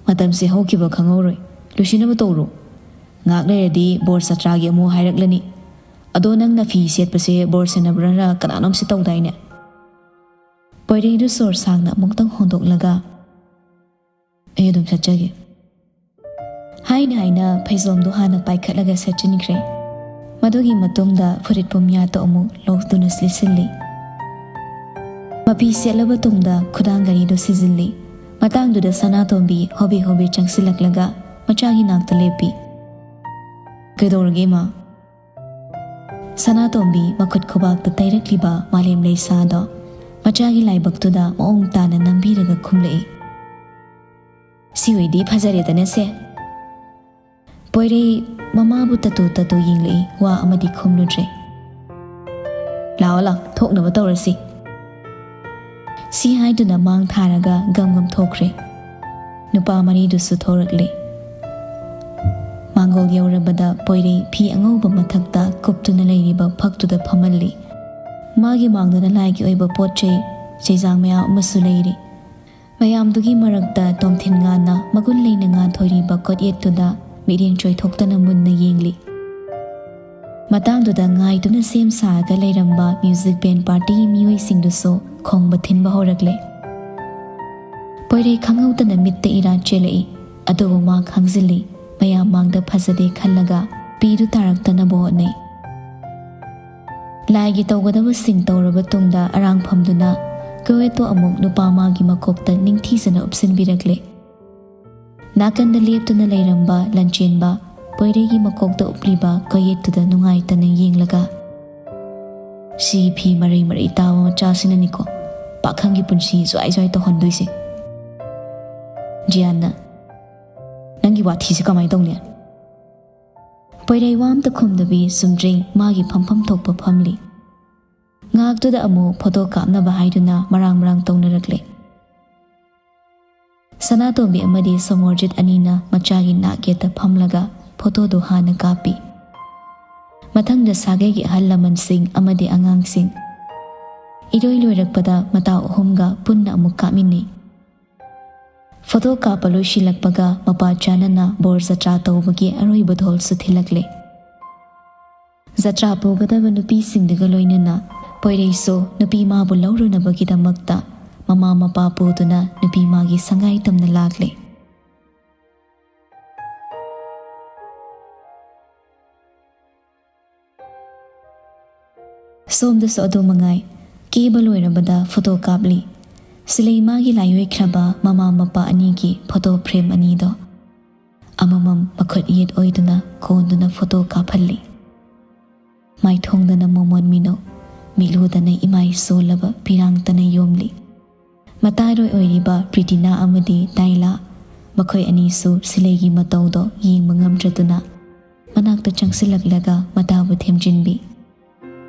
"ꯃꯇꯝꯁꯦ ꯍꯧꯈꯤꯕ ꯈꯪꯍꯧꯔꯣꯏ꯫ ꯂꯣꯏꯁꯤꯟꯅꯕ ꯇꯧꯔꯣ꯫ ꯉꯥꯏꯍꯥꯛ ꯂꯩꯔꯗꯤ ꯕꯣꯔ ꯁꯥꯇ꯭ꯔꯥꯒꯤ ꯑꯃꯨꯛ ꯍꯥꯏꯔꯛꯂꯅꯤ꯫ ꯑꯗꯣ ꯅꯪꯅ ꯐꯤ ꯁꯦꯠꯄꯁꯦ ꯕꯣꯔ ꯁꯦꯟꯅꯕ꯭ꯔꯅ ꯀꯅꯥꯅꯣꯝꯁꯦ ꯇꯧꯗꯥꯏꯅꯦ?" ꯄꯣꯏꯔꯩꯗꯨ ꯁꯣꯔ ꯁꯥꯡꯅ ꯑꯃꯨꯛꯇꯪ ꯍꯣꯟꯗꯣꯛꯂꯒ, "ꯑꯩ ꯑꯗꯨꯝ ꯆꯠꯆꯒꯦ" ꯍꯥꯏꯅ ꯍꯥꯏꯅ ꯐꯩꯖꯣꯝꯗꯨ ꯍꯥꯟꯅ ꯄꯥꯏꯈꯠꯂꯒ ꯁꯦꯠꯆꯤꯟꯈ꯭ꯔꯦ꯫ ꯃꯗꯨꯒꯤ ꯃꯇꯨꯡꯗ ꯐꯨꯔꯤꯠ ꯄꯨꯝꯌꯥꯠꯇꯨ ꯑꯃꯨꯛ ꯂꯧꯗꯨꯅ ꯂꯤꯠꯁꯤꯜꯂꯤ꯫ ꯃꯐꯤ ꯁꯦꯠꯂꯕ ꯇꯨꯡꯗ ꯈꯨꯗꯥꯡ ꯘꯔꯤꯗꯨ ꯁꯤꯖꯤꯜꯂꯤ꯫ ꯃꯇꯥꯡꯗꯨꯗ ꯁꯅꯥꯇꯣꯝꯕꯤ ꯍꯣꯕꯦ ꯍꯣꯕꯦ ꯆꯪꯁꯤꯜꯂꯛꯂꯒ ꯃꯆꯥꯒꯤ ꯅꯥꯛꯇ ꯂꯦꯞꯄꯤ꯫ "ꯀꯩꯗꯧꯔꯒꯦ, ꯏꯃꯥ?" ꯁꯅꯥꯇꯣꯝꯕꯤ ꯃꯈꯨꯠ ꯈꯨꯕꯥꯛꯇ ꯇꯩꯔꯛꯂꯤꯕ ꯃꯥꯂꯦꯝ ꯂꯩꯁꯥꯗꯣ ꯃꯆꯥꯒꯤ ꯂꯥꯏꯕꯛꯇꯨꯗ ꯃꯑꯣꯡ ꯇꯥꯅ ꯅꯝꯕꯤꯔꯒ ꯈꯨꯝꯂꯛꯏ꯫ "ꯁꯤ ꯑꯣꯏꯗꯤ ꯐꯖꯔꯦꯗꯅ ꯁꯦ꯫" ꯄꯣꯏꯔꯩ ꯃꯃꯥꯕꯨ ꯇꯠꯇꯨ ꯇꯠꯇꯨ ꯌꯦꯡꯂꯛꯏ, ꯋꯥ ꯑꯃꯗꯤ ꯈꯨꯝꯂꯨꯗ꯭ꯔꯦ꯫ "ꯂꯥꯛꯑꯣ ꯂꯥꯛꯑꯣ, ꯊꯣꯛꯅꯕ ꯇꯧꯔꯁꯤ꯫" ꯁꯤ ꯍꯥꯏꯗꯨꯅ ꯃꯥꯡ ꯊꯥꯔꯒ ꯒꯝ ꯒꯝ ꯊꯣꯛꯈ꯭ꯔꯦ꯫ ꯅꯨꯄꯥ ꯃꯔꯤꯗꯨꯁꯨ ꯊꯣꯔꯛꯂꯦ꯫ ꯃꯥꯡꯒꯣꯜ ꯌꯧꯔꯕꯗ ꯄꯣꯏꯔꯩ ꯐꯤ ꯑꯉꯧꯕ ꯃꯊꯛꯇ ꯀꯨꯞꯇꯨꯅ ꯂꯩꯔꯤꯕ ꯐꯛꯇꯨꯗ ꯐꯝꯍꯜꯂꯤ꯫ ꯃꯥꯒꯤ ꯃꯥꯡꯗꯅ ꯂꯥꯏꯒꯤ ꯑꯣꯏꯕ ꯄꯣꯠ ꯆꯩ, ꯆꯩꯖꯥꯡ ꯃꯌꯥꯝ ꯑꯃꯁꯨ ꯂꯩꯔꯤ꯫ ꯃꯌꯥꯝꯗꯨꯒꯤ ꯃꯔꯛꯇ ꯇꯣꯝꯊꯤꯟ ꯉꯥꯟꯅ ꯃꯒꯨꯟ ꯂꯩꯅ ꯉꯥꯟꯊꯣꯏꯔꯤꯕ ꯀꯣꯠꯌꯦꯠꯇꯨꯗ ꯃꯤꯠꯌꯦꯡ ꯆꯣꯏꯊꯣꯛꯇꯅ ꯃꯨꯟꯅ ꯌꯦꯡꯂꯤ꯫ ꯃꯇꯥꯡꯗꯨꯗ ꯉꯥꯏꯗꯨꯅ ꯁꯦꯝ ꯁꯥꯔꯒ ꯂꯩꯔꯝꯕ ꯃ꯭ꯌꯨꯖꯤꯛ ꯕꯦꯟ ꯄꯥꯔꯇꯤꯒꯤ ꯃꯤꯑꯣꯏꯁꯤꯡꯗꯨꯁꯨ ꯈꯣꯡꯕ ꯊꯤꯟꯕ ꯍꯧꯔꯛꯂꯦ꯫ ꯄꯣꯏꯔꯩ ꯈꯪꯍꯧꯗꯅ ꯃꯤꯠꯇ ꯏꯔꯥ ꯆꯦꯜꯂꯛꯏ, ꯑꯗꯨꯕꯨ ꯃꯥ ꯈꯥꯡꯖꯤꯜꯂꯤ꯫ ꯃꯌꯥꯝ ꯃꯥꯡꯗ ꯐꯖꯗꯦ ꯈꯜꯂꯒ ꯄꯤꯗꯨ ꯇꯥꯔꯛꯇꯅꯕ ꯍꯣꯠꯅꯩ꯫ ꯂꯥꯏꯒꯤ ꯇꯧꯒꯗꯕꯁꯤꯡ ꯇꯧꯔꯕ ꯇꯨꯡꯗ ꯑꯔꯥꯡ ꯐꯝꯗꯨꯅ ꯀꯣꯌꯦꯠꯇꯣ ꯑꯃꯨꯛ ꯅꯨꯄꯥ ꯃꯥꯒꯤ ꯃꯀꯣꯛꯇ ꯅꯤꯡꯊꯤꯖꯅ ꯎꯞꯁꯤꯟꯕꯤꯔꯛꯂꯦ꯫ ꯅꯥꯀꯟꯗ ꯂꯦꯞꯇꯨꯅ ꯂꯩꯔꯝꯕ ꯂꯟꯆꯦꯟꯕ ꯄꯣꯏꯔꯩꯒꯤ ꯃꯀꯣꯛꯇ ꯎꯞꯂꯤꯕ ꯀꯣꯌꯦꯠꯇꯨꯗ ꯅꯨꯡꯉꯥꯏꯇꯅ ꯌꯦꯡꯂꯒ, "ꯁꯤ ꯐꯤ ꯃꯔꯩ ꯃꯔꯩ ꯇꯥꯕ ꯃꯆꯥꯁꯤꯅꯅꯤꯀꯣ ꯄꯥꯈꯪꯒꯤ ꯄꯨꯟꯁꯤ ꯖ꯭ꯋꯥꯏ ꯖ꯭ꯋꯥꯏ ꯇꯧꯍꯟꯗꯣꯏꯁꯦ꯫" ꯖꯤꯌꯥꯟꯅ, "ꯅꯪꯒꯤ ꯋꯥꯊꯤꯁꯦ ꯀꯃꯥꯏꯅ ꯇꯧꯅꯤ?" ꯄꯣꯏꯔꯩ ꯋꯥ ꯑꯝꯇ ꯈꯨꯝꯗꯕꯤ ꯆꯨꯝꯗ꯭ꯔꯤꯡ ꯃꯥꯒꯤ ꯐꯝꯐꯝ ꯊꯣꯛꯄ ꯐꯝꯂꯤ꯫ ꯉꯥꯏꯍꯥꯛꯇꯨꯗ ꯑꯃꯨꯛ ꯐꯣꯇꯣ ꯀꯥꯞꯅꯕ ꯍꯥꯏꯗꯨꯅ ꯃꯔꯥꯡ ꯃꯔꯥꯡ ꯇꯧꯅꯔꯛꯂꯦ꯫ ꯁꯅꯥꯇꯣꯝꯕꯤ ꯑꯃꯗꯤ ꯁꯣꯃꯣꯔꯖꯤꯠ ꯑꯅꯤꯅ ꯃꯆꯥꯒꯤ ꯅꯥꯛ ꯌꯦꯠꯇ ꯐꯝꯂꯒ ꯐꯣꯇꯣꯗꯨ ꯍꯥꯟꯅ ꯀꯥꯞꯄꯤ꯫ ꯃꯊꯪꯗ ꯁꯥꯒꯩꯒꯤ ꯑꯍꯜ ꯂꯃꯟꯁꯤꯡ ꯑꯃꯗꯤ ꯑꯉꯥꯡꯁꯤꯡ꯫ ꯏꯔꯣꯏ ꯂꯣꯏꯔꯛꯄꯗ ꯃꯇꯥꯎ ꯑꯍꯨꯝꯒ ꯄꯨꯟꯅ ꯑꯃꯨꯛ ꯀꯥꯞꯃꯤꯟꯅꯩ꯫ ꯐꯣꯇꯣ ꯀꯥꯞꯄ ꯂꯣꯏꯁꯤꯜꯂꯛꯄꯒ ꯃꯄꯥ ꯆꯥꯅꯅ ꯕꯣꯔ ꯖꯇ꯭ꯔꯥ ꯇꯧꯕꯒꯤ ꯑꯔꯣꯏꯕ ꯙꯣꯜꯁꯨ ꯊꯤꯜꯂꯛꯂꯦ꯫ ꯖꯇ꯭ꯔꯥ ꯄꯨꯒꯗꯕ ꯅꯨꯄꯤꯁꯤꯡꯗꯨꯒ ꯂꯣꯏꯅꯅ ꯄꯣꯏꯔꯩꯁꯨ ꯅꯨꯄꯤ ꯃꯥꯕꯨ ꯂꯧꯔꯨꯅꯕꯒꯤꯗꯃꯛꯇ ꯃꯃꯥ ꯃꯄꯥ ꯄꯨꯗꯨꯅ ꯅꯨꯄꯤ ꯃꯥꯒꯤ ꯁꯉꯥꯏ ꯇꯝꯅ ꯂꯥꯛꯂꯦ꯫ ꯁꯣꯝꯗꯁꯨ ꯑꯗꯨ ꯃꯉꯥꯏ, ꯀꯦꯕ ꯂꯣꯏꯔꯕꯗ ꯐꯣꯇꯣ ꯀꯥꯞꯂꯤ꯫ ꯁꯤꯂꯩ ꯃꯥꯒꯤ ꯂꯥꯏꯑꯣꯏꯈ꯭ꯔꯕ ꯃꯃꯥ ꯃꯄꯥ ꯑꯅꯤꯒꯤ ꯐꯣꯇꯣ ꯐ꯭ꯔꯦꯝ ꯑꯅꯤꯗꯣ ꯑꯃꯃꯝ ꯃꯈꯨꯠ ꯌꯦꯠ ꯑꯣꯏꯗꯨꯅ ꯀꯣꯟꯗꯨꯅ ꯐꯣꯇꯣ ꯀꯥꯞꯍꯜꯂꯤ꯫ ꯃꯥꯏꯊꯣꯡꯗꯅ ꯃꯣꯃꯣꯟ ꯃꯤꯅꯣꯛ, ꯃꯤꯠꯂꯨꯗꯅ ꯏꯃꯥꯏ ꯁꯣꯜꯂꯕ ꯄꯤꯔꯥꯡꯇꯅ ꯌꯣꯝꯂꯤ꯫ ꯃꯇꯥꯔꯣꯏ ꯑꯣꯏꯔꯤꯕ ꯄ꯭ꯔꯤꯇꯤꯅꯥ ꯑꯃꯗꯤ ꯇꯥꯏꯂꯥ, ꯃꯈꯣꯏ ꯑꯅꯤꯁꯨ ꯁꯤꯂꯩꯒꯤ ꯃꯇꯧꯗꯣ ꯌꯦꯡꯕ ꯉꯝꯗ꯭ꯔꯗꯨꯅ ꯃꯅꯥꯛꯇ ꯆꯪꯁꯤꯜꯂꯛꯂꯒ ꯃꯇꯥꯕꯨ ꯊꯦꯝꯖꯤꯟꯕꯤ꯫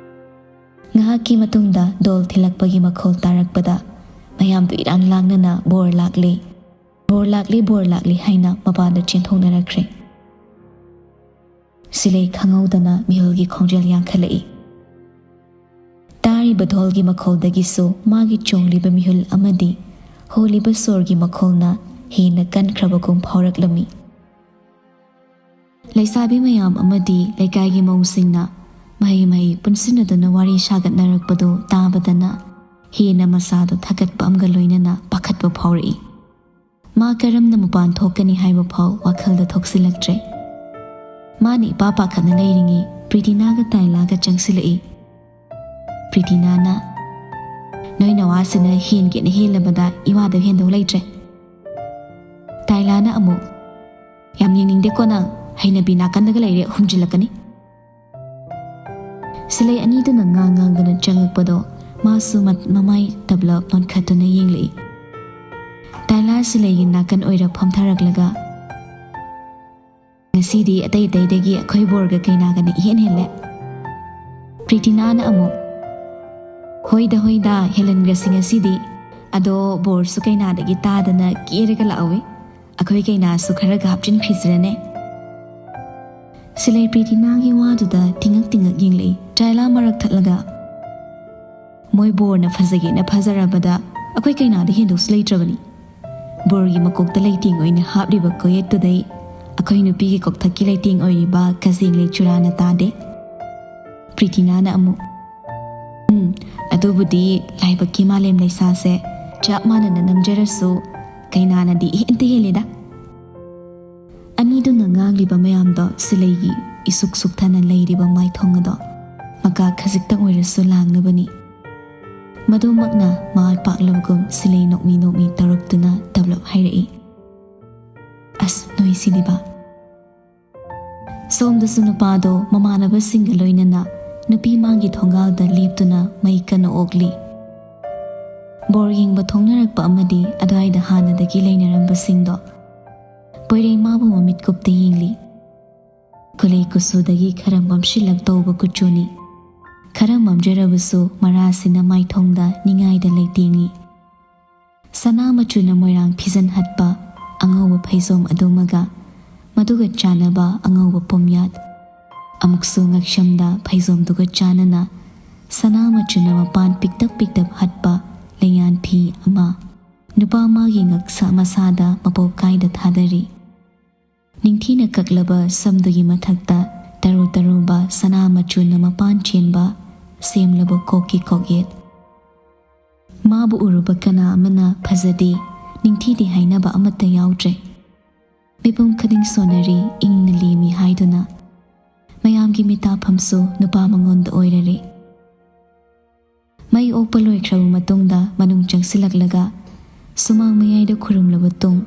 ꯉꯥꯏꯍꯥꯛꯀꯤ ꯃꯇꯨꯡꯗ ꯙꯣꯜ ꯊꯤꯜꯂꯛꯄꯒꯤ ꯃꯈꯣꯜ ꯇꯥꯔꯛꯄꯗ ꯃꯌꯥꯝꯗꯨ ꯏꯔꯥꯡ ꯂꯥꯡꯅꯅ "ꯕꯣꯔ ꯂꯥꯛꯂꯦ, ꯕꯣꯔ ꯂꯥꯛꯂꯦ, ꯕꯣꯔ ꯂꯥꯛꯂꯦ" ꯍꯥꯏꯅ ꯃꯄꯥꯟꯗ ꯆꯦꯟꯊꯣꯛꯅꯔꯛꯈ꯭ꯔꯦ꯫ ꯁꯤꯂꯩ ꯈꯪꯍꯧꯗꯅ ꯃꯤꯍꯨꯜꯒꯤ ꯈꯣꯡꯖꯦꯜ ꯌꯥꯡꯈꯠꯂꯛꯏ꯫ ꯇꯥꯔꯤꯕ ꯙꯣꯜꯒꯤ ꯃꯈꯣꯜꯗꯒꯤꯁꯨ ꯃꯥꯒꯤ ꯆꯣꯡꯂꯤꯕ ꯃꯤꯍꯨꯜ ꯑꯃꯗꯤ ꯍꯣꯜꯂꯤꯕ ꯁꯣꯔꯒꯤ ꯃꯈꯣꯜꯅ ꯍꯦꯟꯅ ꯀꯟꯈ꯭ꯔꯕꯒꯨꯝ ꯐꯥꯎꯔꯛꯂꯝꯃꯤ꯫ ꯂꯩꯁꯥꯕꯤ ꯃꯌꯥꯝ ꯑꯃꯗꯤ ꯂꯩꯀꯥꯏꯒꯤ ꯃꯧꯁꯤꯡꯅ ꯃꯍꯩ ꯃꯍꯩ ꯄꯨꯟꯁꯤꯟꯅꯗꯨꯅ ꯋꯥꯔꯤ ꯁꯥꯒꯠꯅꯔꯛꯄꯗꯨ ꯇꯥꯕꯗꯅ ꯍꯦꯟꯅ ꯃꯁꯥꯗꯣ ꯊꯥꯒꯠꯄ ꯑꯃꯒ ꯂꯣꯏꯅꯅ ꯄꯥꯈꯠꯄ ꯐꯥꯎꯔꯛꯏ꯫ ꯃꯥ ꯀꯔꯝꯅ ꯃꯄꯥꯟ ꯊꯣꯛꯀꯅꯤ ꯍꯥꯏꯕ ꯐꯥꯎ ꯋꯥꯈꯜꯗ ꯊꯣꯛꯆꯤꯜꯂꯛꯇ꯭ꯔꯦ꯫ ꯃꯥꯅ ꯏꯄꯥ ꯄꯥꯈꯠꯅ ꯂꯩꯔꯤꯉꯩ ꯄ꯭ꯔꯤꯇꯤꯅꯥꯒ ꯇꯥꯏꯂꯥꯒ ꯆꯪꯁꯤꯜꯂꯛꯏ꯫ ꯄ꯭ꯔꯤꯇꯤꯅꯥꯅ, "ꯅꯣꯏ ꯅꯋꯥꯁꯤꯅ ꯍꯦꯟꯒꯦꯅ ꯍꯦꯜꯂꯕꯗ ꯏꯋꯥꯗ ꯍꯦꯟꯗꯧ ꯂꯩꯇ꯭ꯔꯦ"꯫ ꯇꯥꯏꯂꯥꯅ ꯑꯃꯨꯛ, "ꯌꯥꯝ ꯌꯦꯡꯅꯤꯡꯗꯦꯀꯣ ꯅꯪ, ꯍꯩꯅꯕꯤ ꯅꯥꯀꯟꯗꯒ ꯂꯩꯔꯦ ꯍꯨꯝꯖꯤꯜꯂꯛꯀꯅꯤ"꯫ ꯁꯤꯂꯩ ꯑꯅꯤꯗꯨꯅ ꯉꯥꯡ ꯉꯥꯡꯗꯅ ꯆꯪꯂꯛꯄꯗꯣ ꯃꯥꯁꯨ ꯃ-, ꯃꯃꯥꯏ ꯇꯞꯂꯞ ꯅꯣꯟꯈꯠꯇꯨꯅ ꯌꯦꯡꯂꯛꯏ꯫ ꯇꯥꯏꯂꯥ ꯁꯤꯂꯩꯒꯤ ꯅꯥꯀꯟ ꯑꯣꯏꯔ ꯐꯝꯊꯔꯛꯂꯒ, "ꯉꯁꯤꯗꯤ ꯑꯇꯩ ꯑꯇꯩꯗꯒꯤ ꯑꯩꯈꯣꯏ ꯕꯣꯔꯒ ꯀꯩꯅꯥꯒꯅ ꯏꯍꯦꯟ ꯍꯦꯜꯂꯦ"꯫ ꯄ꯭ꯔꯤꯇꯤꯅꯥꯅ ꯑꯃꯨꯛ, "ꯍꯣꯏꯗ ꯍꯣꯏꯗ, ꯍꯦꯜꯍꯟꯈ꯭ꯔꯁꯤ ꯉꯁꯤꯗꯤ꯫ ꯑꯗꯣ ꯕꯣꯔꯁꯨ ꯀꯩꯅꯥꯗꯒꯤ ꯇꯥꯗꯅ ꯀꯦꯔꯒ ꯂꯥꯛꯍꯧꯋꯤ꯫ ꯑꯩꯈꯣꯏ ꯀꯩꯅꯥꯁꯨ ꯈꯔꯒ ꯍꯥꯞꯆꯤꯟꯈ꯭ꯔꯁꯤꯔꯅꯦ"꯫ ꯁꯤꯂꯩ ꯄ꯭ꯔꯤꯇꯤꯅꯥꯒꯤ ꯋꯥꯗꯨꯗ ꯇꯤꯡꯉꯛ ꯇꯤꯡꯉꯛ ꯌꯦꯡꯂꯛꯏ꯫ ꯇꯥꯏꯂꯥ ꯃꯔꯛ ꯊꯠꯂꯒ, "ꯃꯣꯏ ꯕꯣꯔꯅ ꯐꯖꯒꯦꯅ ꯐꯖꯔꯕꯗ ꯑꯩꯈꯣꯏ ꯀꯩꯅꯥꯗ ꯍꯦꯟꯗꯧꯁꯨ ꯂꯩꯇ꯭ꯔꯕꯅꯤ꯫ ꯕꯣꯔꯒꯤ ꯃꯀꯣꯛꯇ ꯂꯩꯇꯦꯡ ꯑꯣꯏꯅ ꯍꯥꯞꯂꯤꯕ ꯀꯣꯌꯦꯠꯇꯨꯗꯩ ꯑꯩꯈꯣꯏ ꯅꯨꯄꯤꯒꯤ ꯀꯣꯛꯊꯛꯀꯤ ꯂꯩꯇꯦꯡ ꯑꯣꯏꯔꯤꯕ ꯀꯖꯦꯡꯂꯩ ꯆꯨꯔꯥꯅ ꯇꯥꯗꯦ"꯫ ꯄ꯭ꯔꯤꯇꯤꯅꯥꯅ ꯑꯃꯨꯛ, "ꯎꯝ, ꯑꯗꯨꯕꯨꯗꯤ ꯂꯥꯏꯕꯛꯀꯤ ꯃꯥꯂꯦꯝ ꯂꯩꯁꯥꯁꯦ ꯆꯞ ꯃꯥꯟꯅꯅ ꯅꯝꯖꯔꯁꯨ ꯀꯩꯅꯥꯅꯗꯤ ꯏꯍꯦꯟꯇ ꯍꯦꯜꯂꯦꯗ"꯫ ꯑꯅꯤꯗꯨꯅ ꯉꯥꯡꯂꯤꯕ ꯃꯌꯥꯝꯗꯣ ꯁꯤꯂꯩꯒꯤ ꯏꯁꯨꯛ ꯁꯨꯛꯊꯅ ꯂꯩꯔꯤꯕ ꯃꯥꯏꯊꯣꯡ ꯑꯗꯣ ꯃꯀꯥ ꯈꯖꯤꯛꯇꯪ ꯑꯣꯏꯔꯁꯨ ꯂꯥꯡꯅꯕꯅꯤ꯫ ꯃꯗꯨꯃꯛꯅ ꯃꯥꯏ ꯄꯥꯛꯂꯕꯒꯨꯝ ꯁꯤꯂꯩ ꯅꯣꯛꯃꯤ ꯅꯣꯛꯃꯤ ꯇꯧꯔꯛꯇꯨꯅ ꯇꯞꯂꯞ ꯍꯥꯏꯔꯛꯏ, "ꯑꯁ, ꯅꯣꯏꯁꯤꯗꯤꯕ"꯫ ꯁꯣꯝꯗꯁꯨ ꯅꯨꯄꯥꯗꯣ ꯃꯃꯥꯟꯅꯕꯁꯤꯡꯒ ꯂꯣꯏꯅꯅ ꯅꯨꯄꯤ ꯃꯥꯡꯒꯤ ꯊꯣꯡꯒꯥꯜꯗ ꯂꯦꯞꯇꯨꯅ ꯃꯩ ꯀꯟꯅ ꯑꯣꯛꯂꯤ꯫ ꯕꯣꯔ ꯌꯦꯡꯕ ꯊꯣꯡꯅꯔꯛꯄ ꯑꯃꯗꯤ ꯑꯗ꯭ꯋꯥꯏꯗ ꯍꯥꯟꯅꯗꯒꯤ ꯂꯩꯅꯔꯝꯕꯁꯤꯡꯗꯣ ꯄꯣꯏꯔꯩꯃꯥꯕꯨ ꯃꯃꯤꯠ ꯀꯨꯞꯇ ꯌꯦꯡꯂꯤ꯫ ꯈꯨꯂꯩ ꯀꯨꯆꯨꯗꯒꯤ ꯈꯔ ꯃꯝꯁꯤꯜꯂꯛ ꯇꯧꯕ ꯀꯨꯆꯨꯅꯤ꯫ ꯈꯔ ꯃꯝꯖꯔꯕꯁꯨ ꯃꯔꯥꯁꯤꯅ ꯃꯥꯏꯊꯣꯡꯗ ꯅꯤꯡꯉꯥꯏꯗ ꯂꯩꯇꯦꯡꯉꯤ꯫ ꯁꯅꯥ ꯃꯆꯨꯅ ꯃꯣꯏꯔꯥꯡ ꯐꯤꯖꯟ ꯍꯠꯄ ꯑꯉꯧꯕ ꯐꯩꯖꯣꯝ ꯑꯗꯨꯃꯒ ꯃꯗꯨꯒ ꯆꯥꯟꯅꯕ ꯑꯉꯧꯕ ꯄꯨꯝꯌꯥꯠ, ꯑꯃꯨꯛꯁꯨ ꯉꯛꯁꯝꯗ ꯐꯩꯖꯣꯝꯗꯨꯒ ꯆꯥꯟꯅꯅ ꯁꯅꯥ ꯃꯆꯨꯅ ꯃꯄꯥꯟ ꯄꯤꯛꯇꯛ ꯄꯤꯛꯇꯛ ꯍꯠꯄ ꯂꯩꯌꯥꯟ ꯐꯤ ꯑꯃ ꯅꯨꯄꯥ ꯃꯥꯒꯤ ꯉꯛꯁꯥ ꯃꯁꯥꯗ ꯃꯄꯣꯞ ꯀꯥꯏꯗ ꯊꯥꯗꯔꯤ꯫ ꯅꯤꯡꯊꯤꯅ ꯀꯛꯂꯕ ꯁꯝꯗꯨꯒꯤ ꯃꯊꯛꯇ ꯇꯔꯨ ꯇꯔꯨꯕ ꯁꯅꯥ ꯃꯆꯨꯅ ꯃꯄꯥꯟ ꯆꯦꯟꯕ ꯁꯦꯝꯂꯕ ꯀꯣꯛꯀꯤ ꯀꯣꯛꯌꯦꯠ꯫ ꯃꯥꯕꯨ ꯎꯔꯨꯕ ꯀꯅꯥ ꯑꯃꯅ ꯐꯖꯗꯦ, ꯅꯤꯡꯊꯤꯗꯦ ꯍꯥꯏꯅꯕ ꯑꯃꯠꯇ ꯌꯥꯎꯗ꯭ꯔꯦ꯫ ꯃꯤꯄꯨꯝ ꯈꯨꯗꯤꯡ ꯁꯣꯟꯅꯔꯤ, ꯏꯪꯅ ꯂꯦꯝꯃꯤ ꯍꯥꯏꯗꯨꯅ꯫ ꯃꯌꯥꯝꯒꯤ ꯃꯤꯇꯥꯐꯝꯁꯨ ꯅꯨꯄꯥ ꯃꯉꯣꯟꯗ ꯑꯣꯏꯔꯔꯦ꯫ ꯃꯩ ꯑꯣꯛꯄ ꯂꯣꯏꯈ꯭ꯔꯕ ꯃꯇꯨꯡꯗ ꯃꯅꯨꯡ ꯆꯪꯁꯤꯜꯂꯛꯂꯒ ꯁꯨꯃꯥꯡ ꯃꯌꯥꯏꯗ ꯈꯨꯔꯨꯝꯂꯕ ꯇꯨꯡ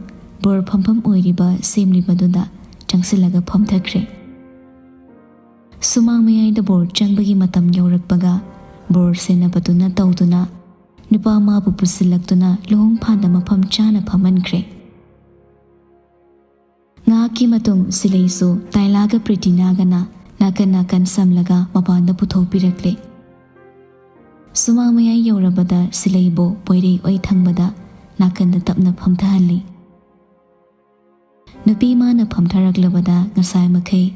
ꯕꯣꯔ ꯐꯝꯐꯝ ꯑꯣꯏꯔꯤꯕ ꯁꯦꯝꯂꯤꯕꯗꯨꯗ ꯆꯪꯁꯤꯜꯂꯒ ꯐꯝꯊꯈ꯭ꯔꯦ꯫ ꯁꯨꯃꯥꯡ ꯃꯌꯥꯏꯗ ꯕꯣꯔ ꯆꯪꯕꯒꯤ ꯃꯇꯝ ꯌꯧꯔꯛꯄꯒ ꯕꯣꯔ ꯁꯦꯟꯅꯕꯗꯨꯅ ꯇꯧꯗꯨꯅ ꯅꯨꯄꯥ ꯃꯥꯕꯨ ꯄꯨꯁꯤꯜꯂꯛꯇꯨꯅ ꯂꯨꯍꯣꯡ ꯐꯥꯟꯗ ꯃꯐꯝ ꯆꯥꯅ ꯐꯝꯍꯟꯈ꯭ꯔꯦ꯫ ꯉꯥꯏꯍꯥꯛꯀꯤ ꯃꯇꯨꯡ ꯁꯤꯂꯩꯁꯨ ꯇꯥꯏꯂꯥꯒ ꯄ꯭ꯔꯤꯇꯤꯅꯥꯒꯅ ꯅꯥꯀꯟ ꯅꯥꯀꯟ ꯁꯝꯂꯒ ꯃꯄꯥꯟꯗ ꯄꯨꯊꯣꯛꯄꯤꯔꯛꯂꯦ꯫ ꯁꯨꯃꯥꯡ ꯃꯌꯥꯏ ꯌꯧꯔꯕꯗ ꯁꯤꯂꯩꯕꯨ ꯄꯣꯏꯔꯩ ꯑꯣꯏ ꯊꯪꯕꯗ ꯅꯥꯀꯟꯗ ꯇꯞꯅ ꯐꯝꯊꯍꯜꯂꯤ꯫ ꯅꯨꯄꯤ ꯃꯥꯅ ꯐꯝꯊꯔꯛꯂꯕꯗ ꯉꯁꯥꯏ ꯃꯈꯩ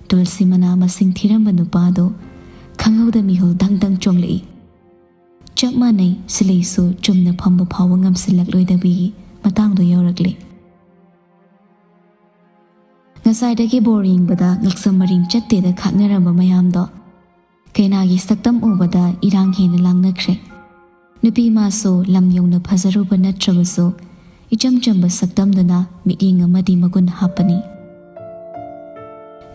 ꯇꯨꯜꯁꯤ ꯃꯅꯥ ꯃꯁꯤꯡ ꯊꯤꯔꯝꯕ ꯅꯨꯄꯥꯗꯨ ꯈꯪꯍꯧꯗ ꯃꯤꯍꯨꯜ ꯗꯪ ꯗꯪ ꯆꯣꯡꯂꯛꯏ꯫ ꯆꯞ ꯃꯥꯟꯅꯩ, ꯁꯤꯂꯩꯁꯨ ꯆꯨꯝꯅ ꯐꯝꯕ ꯐꯥꯎꯕ ꯉꯝꯁꯤꯜꯂꯛꯂꯣꯏꯗꯕꯒꯤ ꯃꯇꯥꯡꯗꯣ ꯌꯧꯔꯛꯂꯦ꯫ ꯉꯁꯥꯏꯗꯒꯤ ꯕꯣꯔ ꯌꯦꯡꯕꯗ ꯉꯛꯁꯝ ꯃꯔꯤꯡ ꯆꯠꯇꯦꯗ ꯈꯥꯛꯅꯔꯝꯕ ꯃꯌꯥꯝꯗꯣ ꯀꯩꯅꯥꯒꯤ ꯁꯛꯇꯝ ꯎꯕꯗ ꯏꯔꯥꯡ ꯍꯦꯟꯅ ꯂꯥꯡꯅꯈ꯭ꯔꯦ꯫ ꯅꯨꯄꯤ ꯃꯥꯁꯨ ꯂꯝ ꯌꯧꯅ ꯐꯖꯔꯨꯕ ꯅꯠꯇ꯭ꯔꯕꯁꯨ ꯏꯆꯝ ꯆꯝꯕ ꯁꯛꯇꯝꯗꯨꯅ ꯃꯤꯠꯌꯦꯡ ꯑꯃꯗꯤ ꯃꯒꯨꯟ ꯍꯥꯞꯄꯅꯤ꯫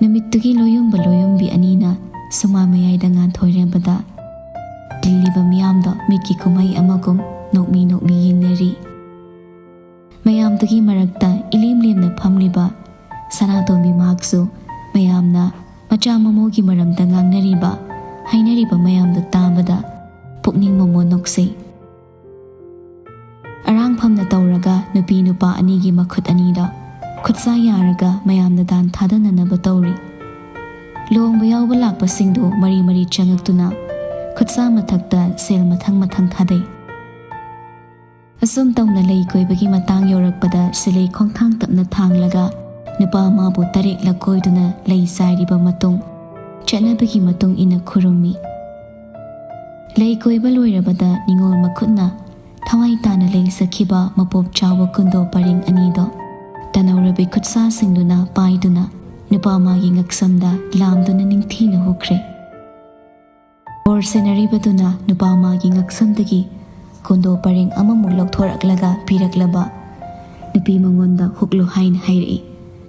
ꯅꯨꯃꯤꯠꯇꯨꯒꯤ ꯂꯣꯌꯨꯝꯕ ꯂꯣꯌꯨꯝꯕꯤ ꯑꯅꯤꯅ ꯁꯨꯃꯥꯡ ꯃꯌꯥꯏꯗ ꯉꯥꯟꯊꯣꯏꯔꯦꯝꯕꯗ ꯇꯤꯜꯂꯤꯕ ꯃꯤꯌꯥꯝꯗꯣ ꯃꯤꯠꯀꯤ ꯀꯨꯝꯍꯩ ꯑꯃꯒꯨꯝ ꯅꯣꯛꯃꯤ ꯅꯣꯛꯃꯤ ꯌꯦꯡꯅꯔꯤ꯫ ꯃꯌꯥꯝꯗꯨꯒꯤ ꯃꯔꯛꯇ ꯏꯂꯦꯝ ꯂꯦꯝꯅ ꯐꯝꯂꯤꯕ ꯁꯅꯥꯇꯣꯝꯕꯤ ꯃꯍꯥꯛꯁꯨ ꯃꯌꯥꯝꯅ ꯃꯆꯥ ꯃꯃꯧꯒꯤ ꯃꯔꯝꯗ ꯉꯥꯡꯅꯔꯤꯕ, ꯍꯥꯏꯅꯔꯤꯕ ꯃꯌꯥꯝꯗꯨ ꯇꯥꯕꯗ ꯄꯨꯛꯅꯤꯡ ꯃꯣꯃꯣꯟ ꯅꯣꯛꯆꯩ꯫ ꯑꯔꯥꯡꯐꯝꯅ ꯇꯧꯔꯒ ꯅꯨꯄꯤ ꯅꯨꯄꯥ ꯑꯅꯤꯒꯤ ꯃꯈꯨꯠ ꯑꯅꯤꯗ ꯈꯨꯠꯁꯥ ꯌꯥꯔꯒ ꯃꯌꯥꯝꯅ ꯗꯥꯟ ꯊꯥꯗꯅꯅꯕ ꯇꯧꯔꯤ꯫ ꯂꯨꯍꯣꯡꯕ ꯌꯥꯎꯕ ꯂꯥꯛꯄꯁꯤꯡꯗꯨ ꯃꯔꯤ ꯃꯔꯤ ꯆꯪꯉꯛꯇꯨꯅ ꯈꯨꯠꯁꯥ ꯃꯊꯛꯇ ꯁꯦꯜ ꯃꯊꯪ ꯃꯊꯪ ꯊꯥꯗꯩ꯫ ꯑꯁꯨꯝ ꯇꯧꯅ ꯂꯩ ꯀꯣꯏꯕꯒꯤ ꯃꯇꯥꯡ ꯌꯧꯔꯛꯄꯗ ꯁꯤꯂꯩ ꯈꯣꯡꯊꯥꯡ ꯇꯞꯅ ꯊꯥꯡꯂꯒ ꯅꯨꯄꯥ ꯑꯃꯕꯨ ꯇꯔꯦꯠꯂꯛ ꯀꯣꯏꯗꯨꯅ ꯂꯩ ꯆꯥꯏꯔꯤꯕ ꯃꯇꯨꯡ ꯆꯠꯅꯕꯤꯒꯤ ꯃꯇꯨꯡ ꯏꯟꯅ ꯈꯨꯔꯨꯝꯃꯤ꯫ ꯂꯩ ꯀꯣꯏꯕ ꯂꯣꯏꯔꯕꯗ ꯅꯤꯉꯣꯜ ꯃꯈꯨꯠꯅ ꯊꯋꯥꯏ ꯇꯥꯅ ꯂꯦꯡꯖꯈꯤꯕ ꯃꯄꯣꯞ ꯆꯥꯎꯕ ꯀꯨꯟꯗꯣ ꯄꯔꯤꯡ ꯑꯅꯤꯗꯣ ꯇꯅꯧꯔꯕꯤ ꯈꯨꯠꯁꯥꯁꯤꯡꯗꯨꯅ ꯄꯥꯏꯗꯨꯅ ꯅꯨꯄꯥ ꯃꯥꯒꯤ ꯉꯛꯁꯝꯗ ꯂꯥꯝꯗꯨꯅ ꯅꯤꯡꯊꯤꯅ ꯍꯨꯈ꯭ꯔꯦ꯫ ꯕꯣꯔ ꯁꯦꯟꯅꯔꯤꯕꯗꯨꯅ ꯅꯨꯄꯥ ꯃꯥꯒꯤ ꯉꯛꯁꯝꯗꯒꯤ ꯀꯨꯟꯗꯣ ꯄꯔꯦꯡ ꯑꯃꯃꯨꯛ ꯂꯧꯊꯣꯔꯛꯂꯒ ꯄꯤꯔꯛꯂꯕ꯫ ꯅꯨꯄꯤ ꯃꯉꯣꯟꯗ ꯍꯨꯛꯂꯨ ꯍꯥꯏꯅ ꯍꯥꯏꯔꯛꯏ꯫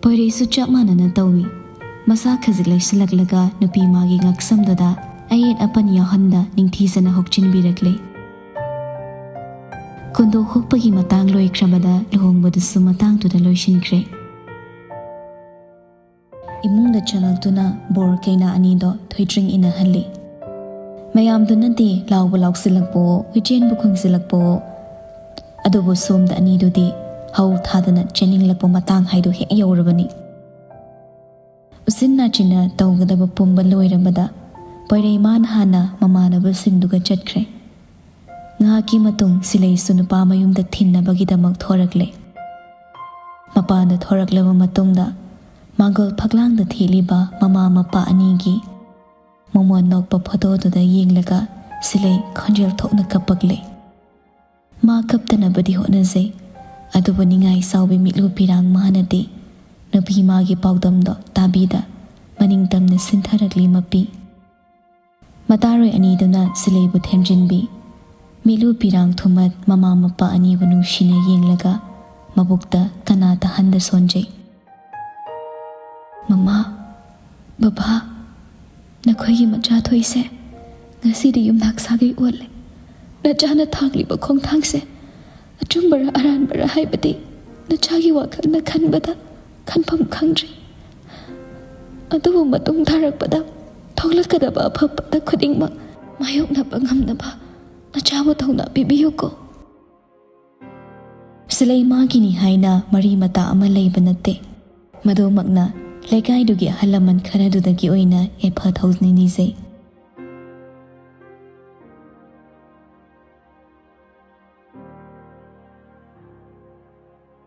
ꯄꯣꯏꯔꯩꯁꯨ ꯆꯞ ꯃꯥꯟꯅꯅ ꯇꯧꯏ꯫ ꯃꯁꯥ ꯈꯖꯤꯛ ꯂꯩꯁꯤꯜꯂꯛꯂꯒ ꯅꯨꯄꯤ ꯃꯥꯒꯤ ꯉꯛꯁꯝꯗꯨꯗ ꯑꯌꯦꯠ ꯑꯄꯟ ꯌꯥꯎꯍꯟꯗ ꯅꯤꯡꯊꯤꯖꯅ ꯍꯨꯛꯆꯤꯟꯕꯤꯔꯛꯂꯦ꯫ ꯀꯨꯟꯗꯣ ꯍꯨꯛꯄꯒꯤ ꯃꯇꯥꯡ ꯂꯣꯏꯈ꯭ꯔꯕꯗ ꯂꯨꯍꯣꯡꯕꯗꯨꯁꯨ ꯃꯇꯥꯡꯗꯨꯗ ꯂꯣꯏꯁꯤꯟꯈ꯭ꯔꯦ꯫ ꯏꯃꯨꯡꯗ ꯆꯪꯂꯛꯇꯨꯅ ꯕꯣꯔ ꯀꯩꯅꯥ ꯑꯅꯤꯗꯣ ꯊꯣꯏꯗ꯭ꯔꯤꯡ ꯏꯟꯅꯍꯜꯂꯤ꯫ ꯃꯌꯥꯝꯗꯨꯅꯗꯤ ꯂꯥꯎꯕ ꯂꯥꯎꯁꯤꯜꯂꯛꯄꯋꯣ, ꯍꯨꯏꯆꯦꯟꯕꯨ ꯈꯨꯝꯖꯤꯜꯂꯛꯄꯋꯣ, ꯑꯗꯨꯕꯨ ꯁꯣꯝꯗ ꯑꯅꯤꯗꯨꯗꯤ ꯍꯧ ꯊꯥꯗꯅ ꯆꯦꯟꯅꯤꯡꯂꯛꯄ ꯃꯇꯥꯡ ꯍꯥꯏꯗꯨ ꯍꯦꯛ ꯌꯧꯔꯕꯅꯤ꯫ ꯎꯆꯤꯟ ꯅꯥꯆꯤꯟꯅ ꯇꯧꯒꯗꯕ ꯄꯨꯝꯕ ꯂꯣꯏꯔꯕꯗ ꯄꯣꯏꯔꯩꯃꯥꯟ ꯍꯥꯟꯅ ꯃꯃꯥꯟꯅꯕꯁꯤꯡꯗꯨꯒ ꯆꯠꯈ꯭ꯔꯦ꯫ ꯉꯥꯏꯍꯥꯛꯀꯤ ꯃꯇꯨꯡ ꯁꯤꯂꯩꯁꯨ ꯅꯨꯄꯥ ꯃꯌꯨꯝꯗ ꯊꯤꯟꯅꯕꯒꯤꯗꯃꯛ ꯊꯣꯔꯛꯂꯦ꯫ ꯃꯄꯥꯟꯗ ꯊꯣꯔꯛꯂꯕ ꯃꯇꯨꯡꯗ ꯃꯥꯡꯒꯣꯜ ꯐꯛꯂꯥꯡꯗ ꯊꯦꯠꯂꯤꯕ ꯃꯃꯥ ꯃꯄꯥ ꯑꯅꯤꯒꯤ ꯃꯃꯣꯟ ꯅꯣꯛꯄ ꯐꯣꯇꯣꯗꯨꯗ ꯌꯦꯡꯂꯒ ꯁꯤꯂꯩ ꯈꯣꯟꯖꯦꯜ ꯊꯣꯛꯅ ꯀꯞꯄꯛꯂꯦ꯫ ꯃꯥ ꯀꯞꯇꯅꯕꯗꯤ ꯍꯣꯠꯅꯖꯩ, ꯑꯗꯨꯕꯨ ꯅꯤꯡꯉꯥꯏ ꯆꯥꯎꯕꯤ ꯃꯤꯠꯂꯨ ꯄꯤꯔꯥꯡ ꯃꯥꯅꯗꯤ ꯅꯨꯄꯤ ꯃꯥꯒꯤ ꯄꯥꯎꯗꯝꯗꯣ ꯇꯥꯕꯤꯗ ꯃꯅꯤꯡ ꯇꯝꯅ ꯁꯤꯟꯊꯔꯛꯂꯤ ꯃꯄꯤ꯫ ꯃꯇꯥꯔꯣꯏ ꯑꯅꯤꯗꯨꯅ ꯁꯤꯂꯩꯕꯨ ꯊꯦꯝꯖꯤꯟꯕꯤ꯫ ꯃꯤꯠꯂꯨ ꯄꯤꯔꯥꯡ ꯊꯨꯝꯃꯠ ꯃꯃꯥ ꯃꯄꯥ ꯑꯅꯤꯕꯨ ꯅꯨꯡꯁꯤꯅ ꯌꯦꯡꯂꯒ ꯃꯕꯨꯛꯇ ꯀꯅꯥ ꯇꯥꯍꯟꯗ ꯁꯣꯟꯖꯩ꯫ "ꯃꯃꯥ, ꯕꯕꯥ, ꯅꯈꯣꯏꯒꯤ ꯃꯆꯥ ꯊꯣꯏꯁꯦ ꯉꯁꯤꯗꯤ ꯌꯨꯝꯅꯥꯛ ꯁꯥꯒꯩ ꯑꯣꯜꯂꯦ꯫ ꯅꯆꯥꯅ ꯊꯥꯡꯂꯤꯕ ꯈꯣꯡꯊꯥꯡꯁꯦ ꯑꯆꯨꯝꯕꯔ ꯑꯔꯥꯟꯕꯔ ꯍꯥꯏꯕꯗꯤ ꯅꯆꯥꯒꯤ ꯋꯥꯈꯜꯅ ꯈꯟꯕꯗ ꯈꯟꯐꯝ ꯈꯪꯗ꯭ꯔꯦ꯫ ꯑꯗꯨꯕꯨ ꯃꯇꯨꯡ ꯇꯥꯔꯛꯄꯗ ꯊꯣꯛꯂꯛꯀꯗꯕ ꯑꯐ ꯐꯠꯇ ꯈꯨꯗꯤꯡꯃꯛ ꯃꯥꯌꯣꯛꯅꯕ ꯉꯝꯅꯕ ꯅꯆꯥꯕꯨ ꯊꯧꯅꯥ ꯄꯤꯕꯤꯌꯨꯀꯣ꯫" ꯁꯤꯂꯩ ꯃꯥꯒꯤꯅꯤ ꯍꯥꯏꯅ ꯃꯔꯤ ꯃꯇꯥ ꯑꯃ ꯂꯩꯕ ꯅꯠꯇꯦ꯫ ꯃꯗꯨꯃꯛꯅ ꯂꯩꯀꯥꯏꯗꯨꯒꯤ ꯑꯍꯜ ꯂꯃꯟ ꯈꯔꯗꯨꯗꯒꯤ ꯑꯣꯏꯅ ꯌꯥꯏꯐ ꯊꯧꯅꯤꯖꯩ꯫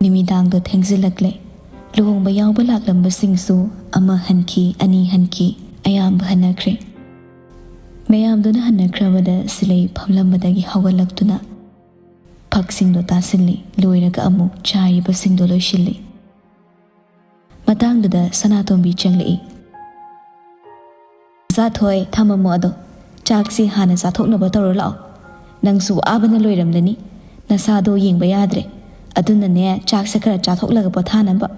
ꯅꯨꯃꯤꯗꯥꯡꯗꯣ ꯊꯦꯡꯖꯤꯜꯂꯛꯂꯦ꯫ ꯂꯨꯍꯣꯡꯕ ꯌꯥꯎꯕ ꯂꯥꯛꯂꯝꯕꯁꯤꯡꯁꯨ ꯑꯃ ꯍꯟꯈꯤ, ꯑꯅꯤ ꯍꯟꯈꯤ, ꯑꯌꯥꯝꯕ ꯍꯟꯅꯈ꯭ꯔꯦ꯫ ꯃꯌꯥꯝꯗꯨꯅ ꯍꯟꯅꯈ꯭ꯔꯕꯗ ꯁꯤꯂꯩ ꯐꯝꯂꯝꯕꯗꯒꯤ ꯍꯧꯒꯠꯂꯛꯇꯨꯅ ꯐꯛꯁꯤꯡꯗꯣ ꯇꯥꯁꯤꯜꯂꯤ, ꯂꯣꯏꯔꯒ ꯑꯃꯨꯛ ꯆꯥꯏꯔꯤꯕꯁꯤꯡꯗꯣ ꯂꯣꯏꯁꯤꯜꯂꯤ꯫ ꯃꯇꯥꯡꯗꯨꯗ ꯁꯅꯥꯇꯣꯝꯕꯤ ꯆꯪꯂꯛꯏ꯫ "ꯖꯥꯊꯣꯏ, ꯊꯝꯃꯝꯃꯣ ꯑꯗꯣ, ꯆꯥꯛꯁꯤ ꯍꯥꯟꯅ ꯆꯥꯊꯣꯛꯅꯕ ꯇꯧꯔꯣ ꯂꯥꯛꯑꯣ꯫ "ꯅꯪꯁꯨ ꯋꯥꯕꯅ ꯂꯣꯏꯔꯝꯂꯅꯤ, ꯅꯁꯥꯗꯣ ꯌꯦꯡꯕ ꯌꯥꯗ꯭ꯔꯦ, ꯑꯗꯨꯅꯅꯦ ꯆꯥꯛꯁꯦ ꯈꯔ ꯆꯥꯊꯣꯛꯂꯒ ꯄꯣꯊꯥꯅꯕ"꯫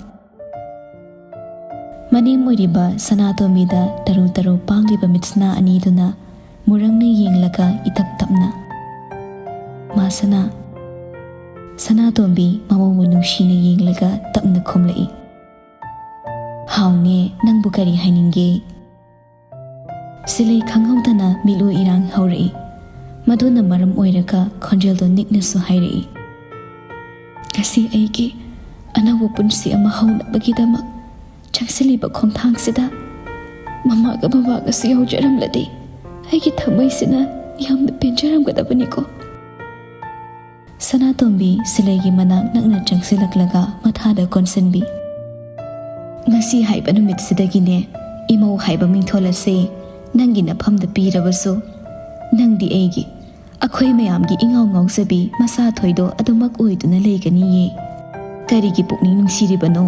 ꯃꯅꯦꯝ ꯑꯣꯏꯔꯤꯕ ꯁꯅꯥꯇꯣꯝꯕꯤꯗ ꯇꯔꯨ ꯇꯔꯨ ꯄꯥꯡꯂꯤꯕ ꯃꯤꯠꯁꯅꯥ ꯑꯅꯤꯗꯨꯅ ꯃꯨꯔꯪꯅ ꯌꯦꯡꯂꯒ ꯏꯇꯞ ꯇꯞꯅ, "ꯃꯥ ꯁꯅꯥ"꯫ ꯁꯅꯥꯇꯣꯝꯕꯤ ꯃꯃꯧꯕꯨ ꯅꯨꯡꯁꯤꯅ ꯌꯦꯡꯂꯒ ꯇꯞꯅ ꯈꯨꯝꯂꯛꯏ, "ꯍꯥꯎꯅꯦ, ꯅꯪꯕꯨ ꯀꯔꯤ ꯍꯥꯏꯅꯤꯡꯒꯦ?" ꯁꯤꯂꯩ ꯈꯪꯍꯧꯗꯅ ꯃꯤꯠꯂꯨ ꯏꯔꯥꯡ ꯍꯧꯔꯛꯏ꯫ ꯃꯗꯨꯅ ꯃꯔꯝ ꯑꯣꯏꯔꯒ ꯈꯣꯟꯖꯦꯜꯗꯣ ꯅꯤꯛꯅꯁꯨ ꯍꯥꯏꯔꯛꯏ, "ꯉꯁꯤ ꯑꯩꯒꯤ ꯑꯅꯧꯕ ꯄꯨꯟꯁꯤ ꯑꯃ ꯍꯧꯅꯕꯒꯤꯗꯃꯛ ꯆꯪꯁꯤꯜꯂꯤꯕ ꯈꯣꯡꯊꯥꯡꯁꯤꯗ ꯃꯃꯥꯒ ꯕꯕꯥꯒꯁꯨ ꯌꯥꯎꯖꯔꯝꯂꯗꯤ ꯑꯩꯒꯤ ꯊꯃꯣꯏꯁꯤꯅ ꯌꯥꯝꯅ ꯄꯦꯟꯖꯔꯝꯒꯗꯕꯅꯤꯀꯣ"꯫ ꯁꯅꯥꯇꯣꯝꯕꯤ ꯁꯤꯂꯩꯒꯤ ꯃꯅꯥꯛ ꯅꯛꯅ ꯆꯪꯁꯤꯜꯂꯛꯂꯒ ꯃꯊꯥꯗ ꯀꯣꯟꯁꯤꯟꯕꯤ, "ꯉꯁꯤ ꯍꯥꯏꯕ ꯅꯨꯃꯤꯠꯁꯤꯗꯒꯤꯅꯦ, ꯏꯃꯧ ꯍꯥꯏꯕ ꯃꯤꯡꯊꯣꯜ ꯑꯁꯤ ꯅꯪꯒꯤ ꯅꯐꯝꯗ ꯄꯤꯔꯕꯁꯨ, ꯅꯪꯗꯤ ꯑꯩꯒꯤ, ꯑꯩꯈꯣꯏ ꯃꯌꯥꯝꯒꯤ ꯏꯉꯥꯎ ꯉꯥꯎꯖꯕꯤ ꯃꯆꯥ ꯊꯣꯏꯗꯣ ꯑꯗꯨꯃꯛ ꯑꯣꯏꯗꯨꯅ ꯂꯩꯒꯅꯤꯌꯦ꯫ ꯀꯔꯤꯒꯤ ꯄꯨꯛꯅꯤꯡ ꯅꯨꯡꯁꯤꯔꯤꯕꯅꯣ?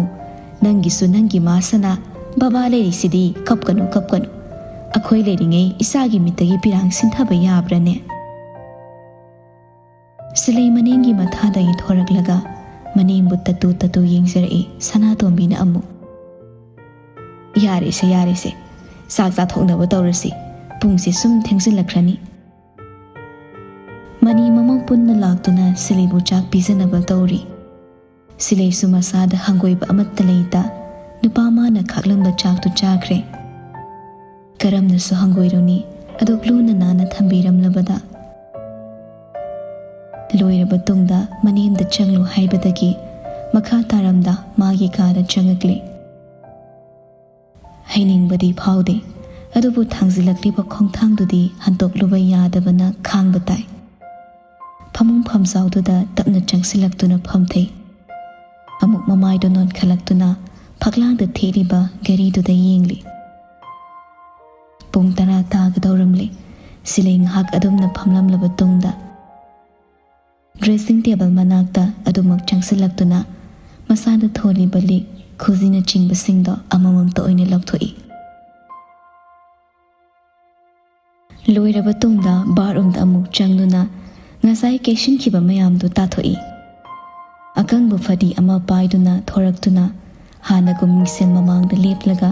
ꯅꯪꯒꯤꯁꯨ ꯅꯪꯒꯤ ꯃꯥ ꯁꯅꯥ, ꯕꯕꯥ ꯂꯩꯔꯤꯁꯤꯗꯤ, ꯀꯞꯀꯅꯨ, ꯀꯞꯀꯅꯨ꯫ ꯑꯩꯈꯣꯏ ꯂꯩꯔꯤꯉꯩ ꯏꯆꯥꯒꯤ ꯃꯤꯠꯇꯒꯤ ꯄꯤꯔꯥꯡ ꯁꯤꯟꯊꯕ ꯌꯥꯕ꯭ꯔꯥꯅꯦ?" ꯁꯤꯂꯩ ꯃꯅꯦꯝꯒꯤ ꯃꯊꯥꯗꯒꯤ ꯊꯣꯔꯛꯂꯒ ꯃꯅꯦꯝꯕꯨ ꯇꯠꯇꯨ ꯇꯠꯇꯨ ꯌꯦꯡꯖꯔꯛꯏ ꯁꯅꯥꯇꯣꯝꯕꯤꯅ ꯑꯃꯨꯛ꯫ "ꯌꯥꯔꯦꯁꯦ, ꯌꯥꯔꯦꯁꯦ, ꯆꯥꯛ ꯆꯥꯊꯣꯛꯅꯕ ꯇꯧꯔꯁꯤ, ꯄꯨꯡꯁꯦ ꯁꯨꯝ ꯊꯦꯡꯖꯤꯜꯂꯛꯈ꯭ꯔꯅꯤ"꯫ ꯃꯅꯤ ꯃꯃꯧ ꯄꯨꯟꯅ ꯂꯥꯛꯇꯨꯅ ꯁꯤꯂꯩꯕꯨ ꯆꯥꯛ ꯄꯤꯖꯅꯕ ꯇꯧꯔꯤ꯫ ꯁꯤꯂꯩꯁꯨ ꯃꯁꯥꯗ ꯍꯪꯒꯣꯏꯕ ꯑꯃꯠꯇ ꯂꯩꯇ ꯅꯨꯄꯥ ꯃꯥꯅ ꯈꯥꯛꯂꯝꯕ ꯆꯥꯛꯇꯨ ꯆꯥꯈ꯭ꯔꯦ꯫ ꯀꯔꯝꯅꯁꯨ ꯍꯪꯒꯣꯏꯔꯨꯅꯤ, ꯑꯗꯨꯛ ꯂꯨꯅ ꯅꯥꯟꯅ ꯊꯝꯕꯤꯔꯝꯂꯕꯗ꯫ ꯂꯣꯏꯔꯕ ꯇꯨꯡꯗ ꯃꯅꯦꯝꯗ ꯆꯪꯂꯨ ꯍꯥꯏꯕꯗꯒꯤ ꯃꯈꯥ ꯇꯥꯔꯝꯗ ꯃꯥꯒꯤ ꯀꯥꯗ ꯆꯪꯉꯛꯂꯦ꯫ ꯍꯩꯅꯤꯡꯕꯗꯤ ꯐꯥꯎꯗꯦ, ꯑꯗꯨꯕꯨ ꯊꯥꯡꯖꯤꯜꯂꯛꯂꯤꯕ ꯈꯣꯡꯊꯥꯡꯗꯨꯗꯤ ꯍꯟꯇꯣꯛꯂꯨꯕ ꯌꯥꯗꯕꯅ ꯈꯥꯡꯕ ꯇꯥꯏ꯫ ꯐꯃꯨꯡ ꯐꯝꯖꯥꯎꯗꯨꯗ ꯇꯞꯅ ꯆꯪꯁꯤꯜꯂꯛꯇꯨꯅ ꯐꯝꯊꯩ꯫ ꯑꯃꯨꯛ ꯃꯃꯥꯏꯗꯨ ꯅꯣꯟꯈꯠꯂꯛꯇꯨꯅ ꯐꯛꯂꯥꯡꯗ ꯊꯦꯠꯂꯤꯕ ꯘꯔꯤꯗꯨꯗ ꯌꯦꯡꯂꯤ꯫ ꯄꯨꯡ ꯇꯔꯥ ꯇꯥꯒꯗꯧꯔꯝꯂꯦ꯫ ꯁꯤꯂꯩ ꯉꯥꯏꯍꯥꯛ ꯑꯗꯨꯝꯅ ꯐꯝꯂꯝꯂꯕ ꯇꯨꯡꯗ ꯗ꯭ꯔꯦꯁꯤꯡ ꯇꯦꯕꯜ ꯃꯅꯥꯛꯇ ꯑꯗꯨꯃꯛ ꯆꯪꯁꯤꯜꯂꯛꯇꯨꯅ ꯃꯁꯥꯗ ꯊꯣꯜꯂꯤꯕ ꯂꯤꯛ, ꯈꯨꯖꯤꯅꯆꯤꯡꯕꯁꯤꯡꯗꯣ ꯑꯃꯃꯝꯇ ꯑꯣꯏꯅ ꯂꯧꯊꯣꯛꯏ꯫ ꯂꯣꯏꯔꯕ ꯇꯨꯡꯗ ꯕꯥꯠꯔꯨꯝꯗ ꯑꯃꯨꯛ ꯆꯪꯗꯨꯅ ꯉꯁꯥꯏ ꯀꯦꯁꯤꯟꯈꯤꯕ ꯃꯌꯥꯝꯗꯨ ꯇꯥꯊꯣꯛꯏ꯫ ꯑꯀꯪꯕ ꯐꯗꯤ ꯑꯃ ꯄꯥꯏꯗꯨꯅ ꯊꯣꯔꯛꯇꯨꯅ ꯍꯥꯟꯅꯒꯨꯝ ꯃꯤꯡꯁꯦꯜ ꯃꯃꯥꯡꯗ ꯂꯦꯞꯂꯒ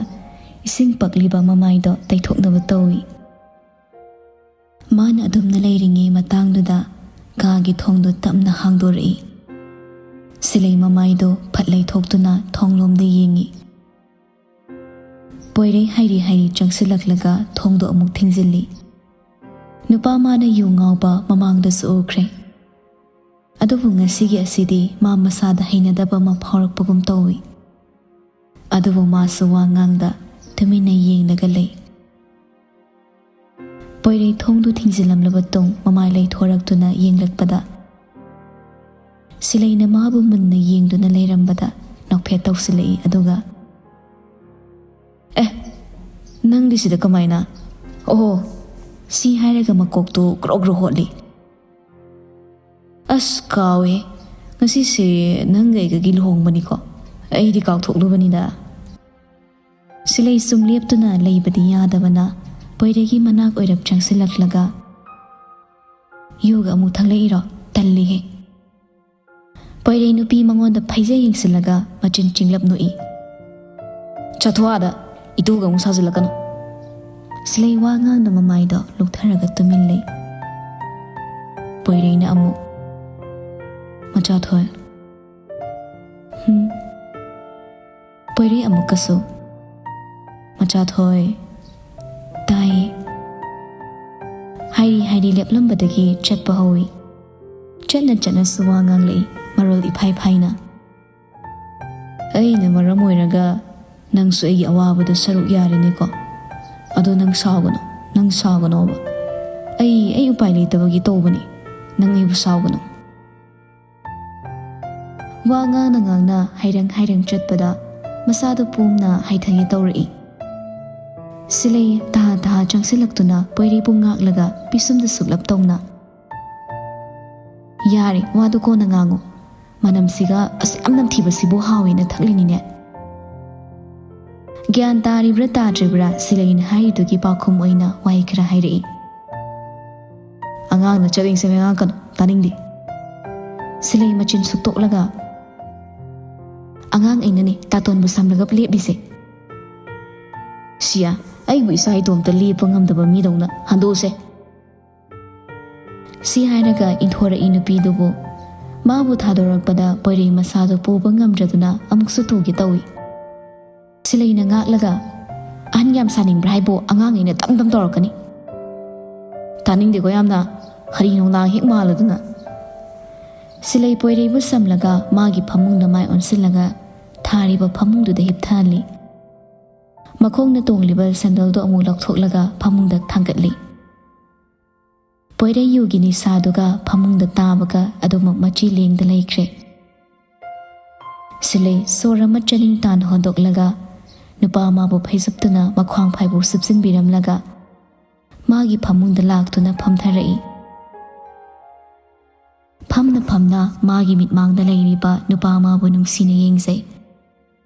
ꯏꯁꯤꯡ ꯄꯛꯂꯤꯕ ꯃꯃꯥꯏꯗꯣ ꯇꯩꯊꯣꯛꯅꯕ ꯇꯧꯏ꯫ ꯃꯥꯅ ꯑꯗꯨꯝꯅ ꯂꯩꯔꯤꯉꯩ ꯃꯇꯥꯡꯗꯨꯗ ꯀꯥꯒꯤ ꯊꯣꯡꯗꯨ ꯇꯞꯅ ꯍꯥꯡꯗꯣꯔꯛꯏ꯫ ꯁꯤꯂꯩ ꯃꯃꯥꯏꯗꯣ ꯐꯠ ꯂꯩꯊꯣꯛꯇꯨꯅ ꯊꯣꯡꯂꯣꯝꯗ ꯌꯦꯡꯏ꯫ ꯄꯣꯏꯔꯩ ꯍꯥꯏꯔꯤ ꯍꯥꯏꯔꯤ ꯆꯪꯁꯤꯜꯂꯛꯂꯒ ꯊꯣꯡꯗꯣ ꯑꯃꯨꯛ ꯊꯤꯡꯖꯤꯜꯂꯤ꯫ ꯅꯨꯄꯥ ꯃꯥꯅ ꯌꯨ ꯉꯥꯎꯕ ꯃꯃꯥꯡꯗꯁꯨ ꯎꯈ꯭ꯔꯦ꯫ ꯑꯗꯨꯕꯨ ꯉꯁꯤꯒꯤ ꯑꯁꯤꯗꯤ ꯃꯥ ꯃꯁꯥꯗ ꯍꯩꯅꯗꯕ ꯑꯃ ꯐꯥꯎꯔꯛꯄꯒꯨꯝ ꯇꯧꯏ꯫ ꯑꯗꯨꯕꯨ ꯃꯥꯁꯨ ꯋꯥ ꯉꯥꯡꯗ ꯇꯨꯃꯤꯟꯅ ꯌꯦꯡꯂꯒ ꯂꯩ꯫ ꯄꯣꯏꯔꯩ ꯊꯣꯡꯗꯨ ꯊꯤꯡꯖꯤꯜꯂꯝꯂꯕ ꯇꯨꯡ ꯃꯃꯥꯏ ꯂꯩꯊꯣꯔꯛꯇꯨꯅ ꯌꯦꯡꯂꯛꯄꯗ, ꯁꯤꯂꯩꯅ ꯃꯥꯕꯨ ꯃꯨꯟꯅ ꯌꯦꯡꯗꯨꯅ ꯂꯩꯔꯝꯕꯗ ꯅꯣꯛꯐꯦꯠ ꯇꯧꯁꯤꯜꯂꯛꯏ꯫ ꯑꯗꯨꯒ, "ꯑꯦ, ꯅꯪꯗꯤ ꯁꯤꯗ ꯀꯃꯥꯏꯅ? ꯑꯣꯍꯣ!" ꯁꯤ ꯍꯥꯏꯔꯒ ꯃꯀꯣꯛꯇꯨ ꯒ꯭ꯔꯣ ꯒ꯭ꯔꯣ ꯍꯣꯠꯂꯤ꯫ "ꯑꯁ, ꯀꯥꯎꯋꯦ, ꯉꯁꯤꯁꯦ ꯅꯪꯒ ꯑꯩꯒꯒꯤ ꯂꯨꯍꯣꯡꯕꯅꯤꯀꯣ, ꯑꯩꯗꯤ ꯀꯥꯎꯊꯣꯛꯂꯨꯕꯅꯤꯗ꯫" ꯁꯤꯂꯩ ꯁꯨꯝ ꯂꯦꯞꯇꯨꯅ ꯂꯩꯕꯗꯤ ꯌꯥꯗꯕꯅ ꯄꯣꯏꯔꯩꯒꯤ ꯃꯅꯥꯛ ꯑꯣꯏꯔꯞ ꯆꯪꯁꯤꯜꯂꯛꯂꯒ, "ꯌꯨꯒ ꯑꯃꯨꯛ ꯊꯛꯂꯛꯏꯔꯣ? ꯇꯜꯂꯤꯍꯦ!" ꯄꯣꯏꯔꯩ ꯅꯨꯄꯤ ꯃꯉꯣꯟꯗ ꯐꯩꯖꯩ ꯌꯦꯡꯁꯤꯜꯂꯒ ꯃꯆꯤꯟ ꯆꯤꯡꯂꯞ ꯅꯣꯛꯏ꯫ "ꯆꯠꯊꯣꯛꯑꯥꯗ, ꯏꯇꯨꯒ ꯑꯃꯨꯛ ꯁꯥꯖꯤꯜꯂꯛꯀꯅꯨ!" ꯁꯤꯂꯩ ꯋꯥ ꯉꯥꯡꯗ ꯃꯃꯥꯏꯗꯣ ꯂꯨꯛꯊꯔꯒ ꯇꯨꯃꯤꯟ ꯂꯩ꯫ ꯄꯣꯏꯔꯩꯅ ꯑꯃꯨꯛ, "ꯃꯆꯥꯊꯣꯏ꯫" "ꯍꯨꯝ?" ꯄꯣꯏꯔꯩ ꯑꯃꯨꯛꯀꯁꯨ, "ꯃꯆꯥꯊꯣꯏ꯫" "ꯇꯥꯏ꯫" ꯍꯥꯏꯔꯤ ꯍꯥꯏꯔꯤ ꯂꯦꯞꯂꯝꯕꯗꯒꯤ ꯆꯠꯄ ꯍꯧꯏ꯫ ꯆꯠꯅ ꯆꯠꯅꯁꯨ ꯋꯥ ꯉꯥꯡꯂꯛꯏ, ꯃꯔꯣꯜ ꯏꯐꯥꯏ ꯐꯥꯏꯅ꯫ "ꯑꯩꯅ ꯃꯔꯝ ꯑꯣꯏꯔꯒ ꯅꯪꯁꯨ ꯑꯩꯒꯤ ꯑꯋꯥꯕꯗ ꯁꯔꯨꯛ ꯌꯥꯔꯤꯅꯤꯀꯣ? ꯑꯗꯣ ꯅꯪ ꯁꯥꯎꯒꯅꯨ, ꯅꯪ ꯁꯥꯎꯒꯅꯣꯕ꯫ ꯑꯩ, ꯑꯩ ꯎꯄꯥꯏ ꯂꯩꯇꯕꯒꯤ ꯇꯧꯕꯅꯤ꯫ ꯅꯪ ꯑꯩꯕꯨ ꯁꯥꯎꯒꯅꯨ꯫" ꯋꯥ ꯉꯥꯡꯅ ꯉꯥꯡꯅ ꯍꯩꯔꯪ ꯍꯩꯔꯪ ꯆꯠꯄꯗ ꯃꯁꯥꯗꯨ ꯄꯣꯝꯅ ꯍꯥꯏꯊꯒꯦ ꯇꯧꯔꯛꯏ꯫ ꯁꯤꯂꯩ ꯇꯍꯥ ꯇꯍꯥ ꯆꯪꯁꯤꯜꯂꯛꯇꯨꯅ ꯄꯣꯏꯔꯩꯕꯨ ꯉꯥꯛꯂꯒ ꯄꯤꯁꯨꯝꯗ ꯁꯨꯛꯂꯞ ꯇꯧꯅ, "ꯌꯥꯔꯦ, ꯋꯥꯗꯨ ꯀꯣꯟꯅ ꯉꯥꯡꯉꯨ꯫ ꯃꯅꯝꯁꯤꯒ ꯑꯁꯨꯛ ꯌꯥꯝ ꯅꯝꯊꯤꯕꯁꯤꯕꯨ ꯍꯥꯎꯋꯦꯅ ꯊꯛꯂꯤꯅꯤꯅꯦ꯫" ꯒ꯭ꯌꯥꯟ ꯇꯥꯔꯤꯕ꯭ꯔꯥ ꯇꯥꯗ꯭ꯔꯤꯕ꯭ꯔꯥ ꯁꯤꯂꯩꯅ ꯍꯥꯏꯔꯤꯗꯨꯒꯤ ꯄꯥꯎꯈꯨꯝ ꯑꯣꯏꯅ ꯋꯥꯍꯩ ꯈꯔ ꯍꯥꯏꯔꯛꯏ꯫ ꯑꯉꯥꯡꯅ ꯆꯕꯦꯡ ꯆꯕꯦꯡ ꯉꯥꯡꯉꯛꯀꯅꯨ, ꯇꯥꯅꯤꯡꯗꯦ꯫ ꯁꯤꯂꯩ ꯃꯆꯤꯟ ꯁꯨꯛꯇꯣꯛꯂꯒ, "ꯑꯉꯥꯡ ꯑꯩꯅꯅꯦ ꯇꯥꯇꯣꯟꯕꯨ ꯁꯝꯂꯒ ꯂꯦꯞꯂꯤꯁꯦ꯫ ꯁꯤꯌꯥ, ꯑꯩꯕꯨ ꯏꯁꯥ ꯏꯇꯣꯝꯇ ꯂꯦꯞꯄ ꯉꯝꯗꯕ ꯃꯤꯗꯧꯅ ꯍꯟꯗꯣꯛꯎꯁꯦ꯫" ꯁꯤ ꯍꯥꯏꯔꯒ ꯏꯟꯊꯣꯔꯛꯏ ꯅꯨꯄꯤꯗꯨꯕꯨ꯫ ꯃꯥꯕꯨ ꯊꯥꯗꯣꯔꯛꯄꯗ ꯄꯣꯏꯔꯩ ꯃꯁꯥꯗꯨ ꯄꯨꯕ ꯉꯝꯗ꯭ꯔꯗꯨꯅ ꯑꯃꯨꯛꯁꯨ ꯇꯨꯒꯦ ꯇꯧꯏ꯫ ꯁꯤꯂꯩꯅ ꯉꯥꯛꯂꯒ, "ꯑꯍꯟ ꯌꯥꯝ ꯁꯥꯅꯤꯡꯕ꯭ꯔꯥ ꯍꯥꯏꯕꯨ? ꯑꯉꯥꯡ ꯑꯩꯅ ꯇꯝ ꯇꯝ ꯇꯧꯔꯛꯀꯅꯤ꯫" "ꯇꯥꯅꯤꯡꯗꯦꯀꯣ ꯌꯥꯝꯅ, ꯍꯔꯤ ꯅꯣꯡꯅꯥꯡ ꯍꯦꯛ ꯃꯥꯜꯂꯗꯅ꯫" ꯁꯤꯂꯩ ꯄꯣꯏꯔꯩꯕꯨ ꯁꯝꯂꯒ ꯃꯥꯒꯤ ꯐꯃꯨꯡꯗ ꯃꯥꯏ ꯑꯣꯟꯁꯤꯜꯂꯒ ꯊꯥꯔꯤꯕ ꯐꯃꯨꯡꯗꯨꯗ ꯍꯤꯞꯊꯍꯜꯂꯤ꯫ ꯃꯈꯣꯡꯅ ꯇꯣꯡꯂꯤꯕ ꯁꯦꯟꯗꯜꯗꯨ ꯑꯃꯨꯛ ꯂꯧꯊꯣꯛꯂꯒ ꯐꯃꯨꯡꯗ ꯊꯥꯡꯒꯠꯂꯤ꯫ ꯄꯣꯏꯔꯩ ꯌꯨꯒꯤ ꯅꯤꯁꯥꯗꯨꯒ ꯐꯃꯨꯡꯗ ꯇꯥꯕꯒ ꯑꯗꯨꯃꯛ ꯃꯆꯤ ꯂꯦꯡꯗ ꯂꯩꯈ꯭ꯔꯦ꯫ ꯁꯤꯂꯩ ꯁꯣꯔ ꯑꯃ ꯆꯅꯤꯡ ꯇꯥꯅ ꯍꯣꯟꯗꯣꯛꯂꯒ ꯅꯨꯄꯥ ꯑꯃꯕꯨ ꯐꯩꯖꯨꯞꯇꯨꯅ ꯃꯈ꯭ꯋꯥꯡ ꯐꯥꯏꯕꯣꯛ ꯁꯨꯞꯆꯤꯟꯕꯤꯔꯝꯂꯒ ꯃꯥꯒꯤ ꯐꯃꯨꯡꯗ ꯂꯥꯛꯇꯨꯅ ꯐꯝꯊꯔꯛꯏ꯫ ꯐꯝꯅ ꯐꯝꯅ ꯃꯥꯒꯤ ꯃꯤꯠꯃꯥꯡꯗ ꯂꯩꯔꯤꯕ ꯅꯨꯄꯥ ꯑꯃꯕꯨ ꯅꯨꯡꯁꯤꯅ ꯌꯦꯡꯖꯩ꯫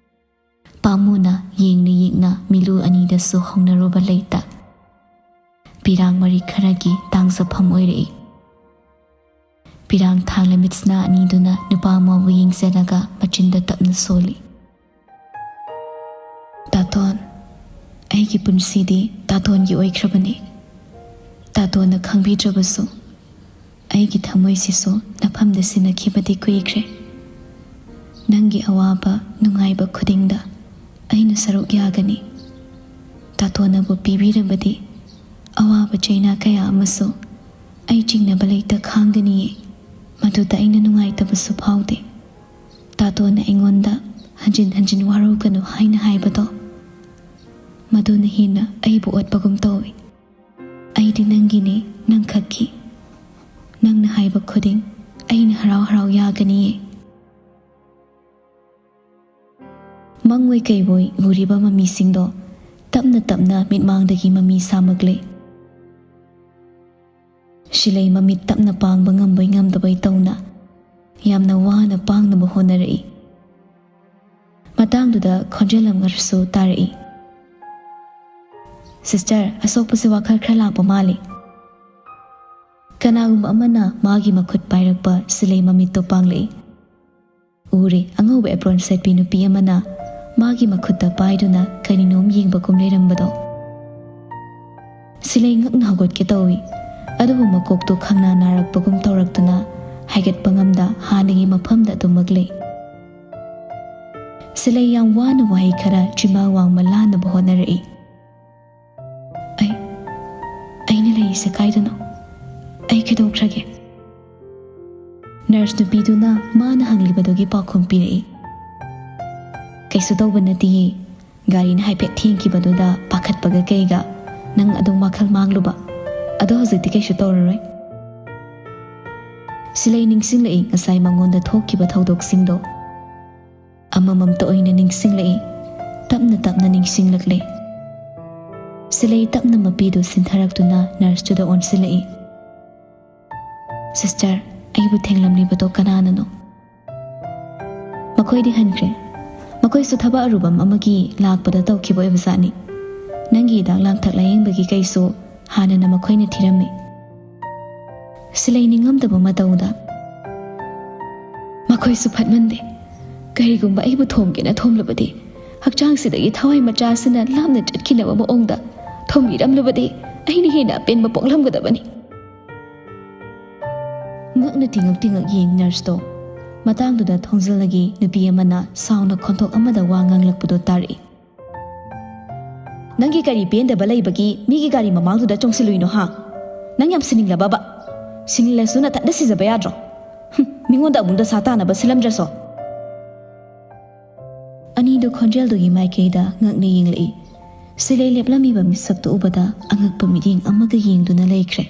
ꯄꯥꯝꯃꯨꯅ ꯌꯦꯡꯅ ꯌꯦꯡꯅ ꯃꯤꯂꯨ ꯑꯅꯤꯗꯁꯨ ꯍꯧꯅꯔꯨꯕ ꯂꯩꯇ꯫ ꯄꯤꯔꯥꯡ ꯃꯔꯤ ꯈꯔꯒꯤ ꯇꯥꯡꯖꯐꯝ ꯑꯣꯏꯔꯛꯏ꯫ ꯄꯤꯔꯥꯡ ꯊꯥꯡꯂ ꯃꯤꯠꯁꯅꯥ ꯑꯅꯤꯗꯨꯅ ꯅꯨꯄꯥ ꯑꯃꯕꯨ ꯌꯦꯡꯖꯔꯒ ꯃꯆꯤꯟꯗ ꯇꯞꯅ ꯁꯣꯜꯂꯤ꯫ "ꯇꯥꯇꯣꯟ, ꯑꯩꯒꯤ ꯄꯨꯟꯁꯤꯗꯤ ꯇꯥꯇꯣꯟꯒꯤ ꯑꯣꯏꯈ꯭ꯔꯕꯅꯤ꯫ ꯇꯥꯇꯣꯟꯅ ꯈꯪꯕꯤꯗ꯭ꯔꯕꯁꯨ, ꯑꯩꯒꯤ ꯊꯃꯣꯏꯁꯤꯁꯨ ꯅꯐꯝꯗ ꯁꯤꯟꯅꯈꯤꯕꯗꯤ ꯀꯨꯏꯈ꯭ꯔꯦ꯫ ꯅꯪꯒꯤ ꯑꯋꯥꯕ ꯅꯨꯡꯉꯥꯏꯕ ꯈꯨꯗꯤꯡꯗ ꯑꯩꯅ ꯁꯔꯨꯛ ꯌꯥꯒꯅꯤ꯫ ꯇꯥꯇꯣꯟꯅꯕꯨ ꯄꯤꯕꯤꯔꯕꯗꯤ ꯑꯋꯥꯕ ꯆꯩꯅꯥ ꯀꯌꯥ ꯑꯃꯁꯨ ꯑꯩ ꯆꯤꯡꯅꯕ ꯂꯩꯇ ꯈꯥꯡꯒꯅꯤꯌꯦ꯫ ꯃꯗꯨꯗ ꯑꯩꯅ ꯅꯨꯡꯉꯥꯏꯇꯕꯁꯨ ꯐꯥꯎꯗꯦ꯫ ꯇꯥꯇꯣꯟꯅ ꯑꯩꯉꯣꯟꯗ ꯍꯟꯖꯤꯟ ꯍꯟꯖꯤꯟ ꯋꯥꯔꯧꯒꯅꯨ ꯍꯥꯏꯅ ꯍꯥꯏꯕꯗꯣ, ꯃꯗꯨꯅ ꯍꯦꯟꯅ ꯑꯩꯕꯨ ꯑꯣꯠꯄꯒꯨꯝ ꯇꯧꯏ꯫ ꯑꯩꯗꯤ ꯅꯪꯒꯤꯅꯤ, ꯅꯪꯈꯛꯀꯤ꯫ ꯅꯪꯅ ꯍꯥꯏꯕ ꯈꯨꯗꯤꯡ ꯑꯩꯅ ꯍꯔꯥꯎ ꯍꯔꯥꯎ ꯌꯥꯒꯅꯤꯌꯦ꯫" ꯃꯪꯑꯣꯏ ꯀꯩꯕꯣꯏ ꯎꯔꯤꯕ ꯃꯃꯤꯁꯤꯡꯗꯣ ꯇꯞꯅ ꯇꯞꯅ ꯃꯤꯠꯃꯥꯡꯗꯒꯤ ꯃꯃꯤ ꯁꯥꯃꯛꯂꯦ꯫ ꯁꯤꯂꯩ ꯃꯃꯤꯠ ꯇꯞꯅ ꯄꯥꯡꯕ ꯉꯝꯕꯣꯏ ꯉꯝꯗꯕꯣꯏ ꯇꯧꯅ ꯌꯥꯝꯅ ꯋꯥꯅ ꯄꯥꯡꯅꯕ ꯍꯣꯠꯅꯔꯛꯏ꯫ ꯃꯇꯥꯡꯗꯨꯗ ꯈꯣꯟꯖꯦꯜ ꯑꯃꯁꯨ ꯇꯥꯔꯛꯏ, "ꯁꯤꯁꯇꯔ, ꯑꯁꯣꯛꯄꯁꯦ ꯋꯥꯈꯜ ꯈꯔ ꯂꯥꯛꯄ ꯃꯥꯜꯂꯤ꯫" ꯀꯅꯥꯒꯨꯝꯕ ꯑꯃꯅ ꯃꯥꯒꯤ ꯃꯈꯨꯠ ꯄꯥꯏꯔꯛꯄ ꯁꯤꯂꯩ ꯃꯃꯤꯠꯇꯣ ꯄꯥꯡꯂꯛꯏ꯫ ꯎꯔꯦ, ꯑꯉꯧꯕ apron ꯁꯦꯠꯄꯤ ꯅꯨꯄꯤ ꯑꯃꯅ ꯃꯥꯒꯤ ꯃꯈꯨꯠꯇ ꯄꯥꯏꯗꯨꯅ ꯀꯔꯤꯅꯣꯝ ꯌꯦꯡꯕꯒꯨꯝ ꯂꯩꯔꯝꯕꯗꯣ꯫ ꯁꯤꯂꯩ ꯉꯛꯅ ꯍꯧꯒꯠꯀꯦ ꯇꯧꯏ, ꯑꯗꯨꯕꯨ ꯃꯀꯣꯛꯇꯣ ꯈꯪꯅꯥ ꯅꯥꯔꯛꯄꯒꯨꯝ ꯇꯧꯔꯛꯇꯨꯅ ꯍꯥꯏꯒꯠꯄ ꯉꯝꯗ ꯍꯥꯟꯅꯒꯤ ꯃꯐꯝꯗ ꯑꯗꯨꯃꯛ ꯂꯩ꯫ ꯁꯤꯂꯩ ꯌꯥꯝ ꯋꯥꯅ ꯋꯥꯍꯩ ꯈꯔ ꯆꯤꯝꯕꯥꯜ ꯋꯥꯡꯃ ꯂꯥꯟꯅꯕ ꯍꯣꯠꯅꯔꯛꯏ꯫ "ꯑꯩ, ꯑꯩꯅ ꯂꯩꯔꯤꯁꯦ ꯀꯥꯏꯗꯅꯣ? ꯑꯩ ꯀꯩꯗꯧꯈ꯭ꯔꯒꯦ?" ꯅꯔꯁ ꯅꯨꯄꯤꯗꯨꯅ ꯃꯥꯅ ꯍꯪꯂꯤꯕꯗꯨꯒꯤ ꯄꯥꯎꯈꯨꯝ ꯄꯤꯔꯛꯏ꯫ "ꯀꯩꯁꯨ ꯇꯧꯕ ꯅꯠꯇꯤꯌꯦ꯫ ꯒꯥꯔꯤꯅ ꯍꯥꯏꯐꯦꯠ ꯊꯦꯡꯈꯤꯕꯗꯨꯗ ꯄꯥꯈꯠꯄꯒ ꯀꯩꯒ ꯅꯪ ꯑꯗꯨꯝ ꯋꯥꯈꯜ ꯃꯥꯡꯂꯨꯕ꯫ ꯑꯗꯣ ꯍꯧꯖꯤꯛꯇꯤ ꯀꯩꯁꯨ ꯇꯧꯔꯔꯣꯏ꯫" ꯁꯤꯂꯩ ꯅꯤꯡꯁꯤꯡꯂꯛꯏ ꯉꯁꯥꯏ ꯃꯉꯣꯟꯗ ꯊꯣꯛꯈꯤꯕ ꯊꯧꯗꯣꯛꯁꯤꯡꯗꯣ꯫ ꯑꯃꯃꯝꯇ ꯑꯣꯏꯅ ꯅꯤꯡꯁꯤꯡꯂꯛꯏ꯫ ꯇꯞꯅ ꯇꯞꯅ ꯅꯤꯡꯁꯤꯡꯂꯛꯂꯦ꯫ ꯁꯤꯂꯩ ꯇꯞꯅ ꯃꯄꯤꯗꯨ ꯁꯤꯟꯊꯔꯛꯇꯨꯅ ꯅꯔꯁꯇꯨꯗ ꯑꯣꯟꯁꯤꯜꯂꯛꯏ꯫ "ꯁꯤꯁꯇꯔ, ꯑꯩꯕꯨ ꯊꯦꯡꯂꯝꯂꯤꯕꯗꯣ ꯀꯅꯥꯅꯅꯣ?" "ꯃꯈꯣꯏꯗꯤ ꯍꯟꯈ꯭ꯔꯦ꯫ ꯃꯈꯣꯏꯁꯨ ꯊꯕꯛ ꯑꯔꯨꯕꯝ ꯑꯃꯒꯤ ꯂꯥꯛꯄꯗ ꯇꯧꯈꯤꯕ ꯑꯣꯏꯕꯖꯥꯠꯅꯤ꯫ ꯅꯪꯒꯤ ꯍꯤꯗꯥꯛ ꯂꯥꯡꯊꯛ ꯂꯥꯌꯦꯡꯕꯒꯤ ꯀꯩꯁꯨ ꯍꯥꯟꯅꯅ ꯃꯈꯣꯏꯅ ꯊꯤꯔꯝꯃꯤ꯫" ꯁꯤꯂꯩ ꯅꯤꯡꯉꯝꯗꯕ ꯃꯇꯧꯗ, "ꯃꯈꯣꯏꯁꯨ ꯐꯠꯃꯟꯗꯦ꯫ ꯀꯔꯤꯒꯨꯝꯕ ꯑꯩꯕꯨ ꯊꯣꯝꯒꯦꯅ ꯊꯣꯝꯂꯕꯗꯤ, ꯍꯛꯆꯥꯡꯁꯤꯗꯒꯤ ꯊꯋꯥꯏ ꯃꯆꯥꯁꯤꯅ ꯂꯥꯞꯅ ꯆꯠꯈꯤꯅꯕ ꯃꯑꯣꯡꯗ ꯊꯣꯝꯕꯤꯔꯝꯂꯕꯗꯤ ꯑꯩꯅ ꯍꯦꯟꯅ ꯑꯄꯦꯟꯕ ꯄꯣꯛꯂꯝꯒꯗꯕꯅꯤ꯫" ꯉꯛꯅ ꯇꯤꯡꯉꯛ ꯇꯤꯡꯉꯛ ꯌꯦꯡ ꯅꯔꯁꯇꯣ꯫ ꯃꯇꯥꯡꯗꯨꯗ ꯊꯣꯡꯖꯤꯜꯗꯒꯤ ꯅꯨꯄꯤ ꯑꯃꯅ ꯁꯥꯎꯅ ꯈꯣꯟꯊꯣꯛ ꯑꯃꯗ ꯋꯥ ꯉꯥꯡꯂꯛꯄꯗꯣ ꯇꯥꯔꯛꯏ꯫ "ꯅꯪꯒꯤ ꯀꯔꯤ ꯄꯦꯟꯗꯕ ꯂꯩꯕꯒꯤ ꯃꯤꯒꯤ ꯒꯥꯔꯤ ꯃꯃꯥꯡꯗꯨꯗ ꯆꯣꯡꯁꯤꯜꯂꯨꯏꯅꯣ, ꯍꯥ? ꯅꯪ ꯌꯥꯝ ꯁꯤꯅꯤꯡꯂꯕꯕ? ꯁꯤꯅꯤꯡꯂꯁꯨ ꯅꯊꯟꯗ ꯁꯤꯖꯕ ꯌꯥꯗ꯭ꯔꯣ? ꯍꯨꯝ, ꯃꯤꯉꯣꯟꯗ ꯑꯃꯨꯛ ꯗꯁꯥ ꯇꯥꯅꯕ ꯁꯤꯜꯂꯝꯗ꯭ꯔꯁꯨ꯫" ꯑꯅꯤꯗꯨ ꯈꯣꯟꯖꯦꯜꯗꯨꯒꯤ ꯃꯥꯏꯀꯩꯗ ꯉꯛꯅ ꯌꯦꯡꯂꯛꯏ꯫ ꯁꯤꯂꯩ ꯂꯦꯞꯂꯝꯃꯤꯕ ꯃꯤꯁꯛꯇꯨ ꯎꯕꯗ ꯑꯉꯛꯄ ꯃꯤꯠꯌꯦꯡ ꯑꯃꯒ ꯌꯦꯡꯗꯨꯅ ꯂꯩꯈ꯭ꯔꯦ꯫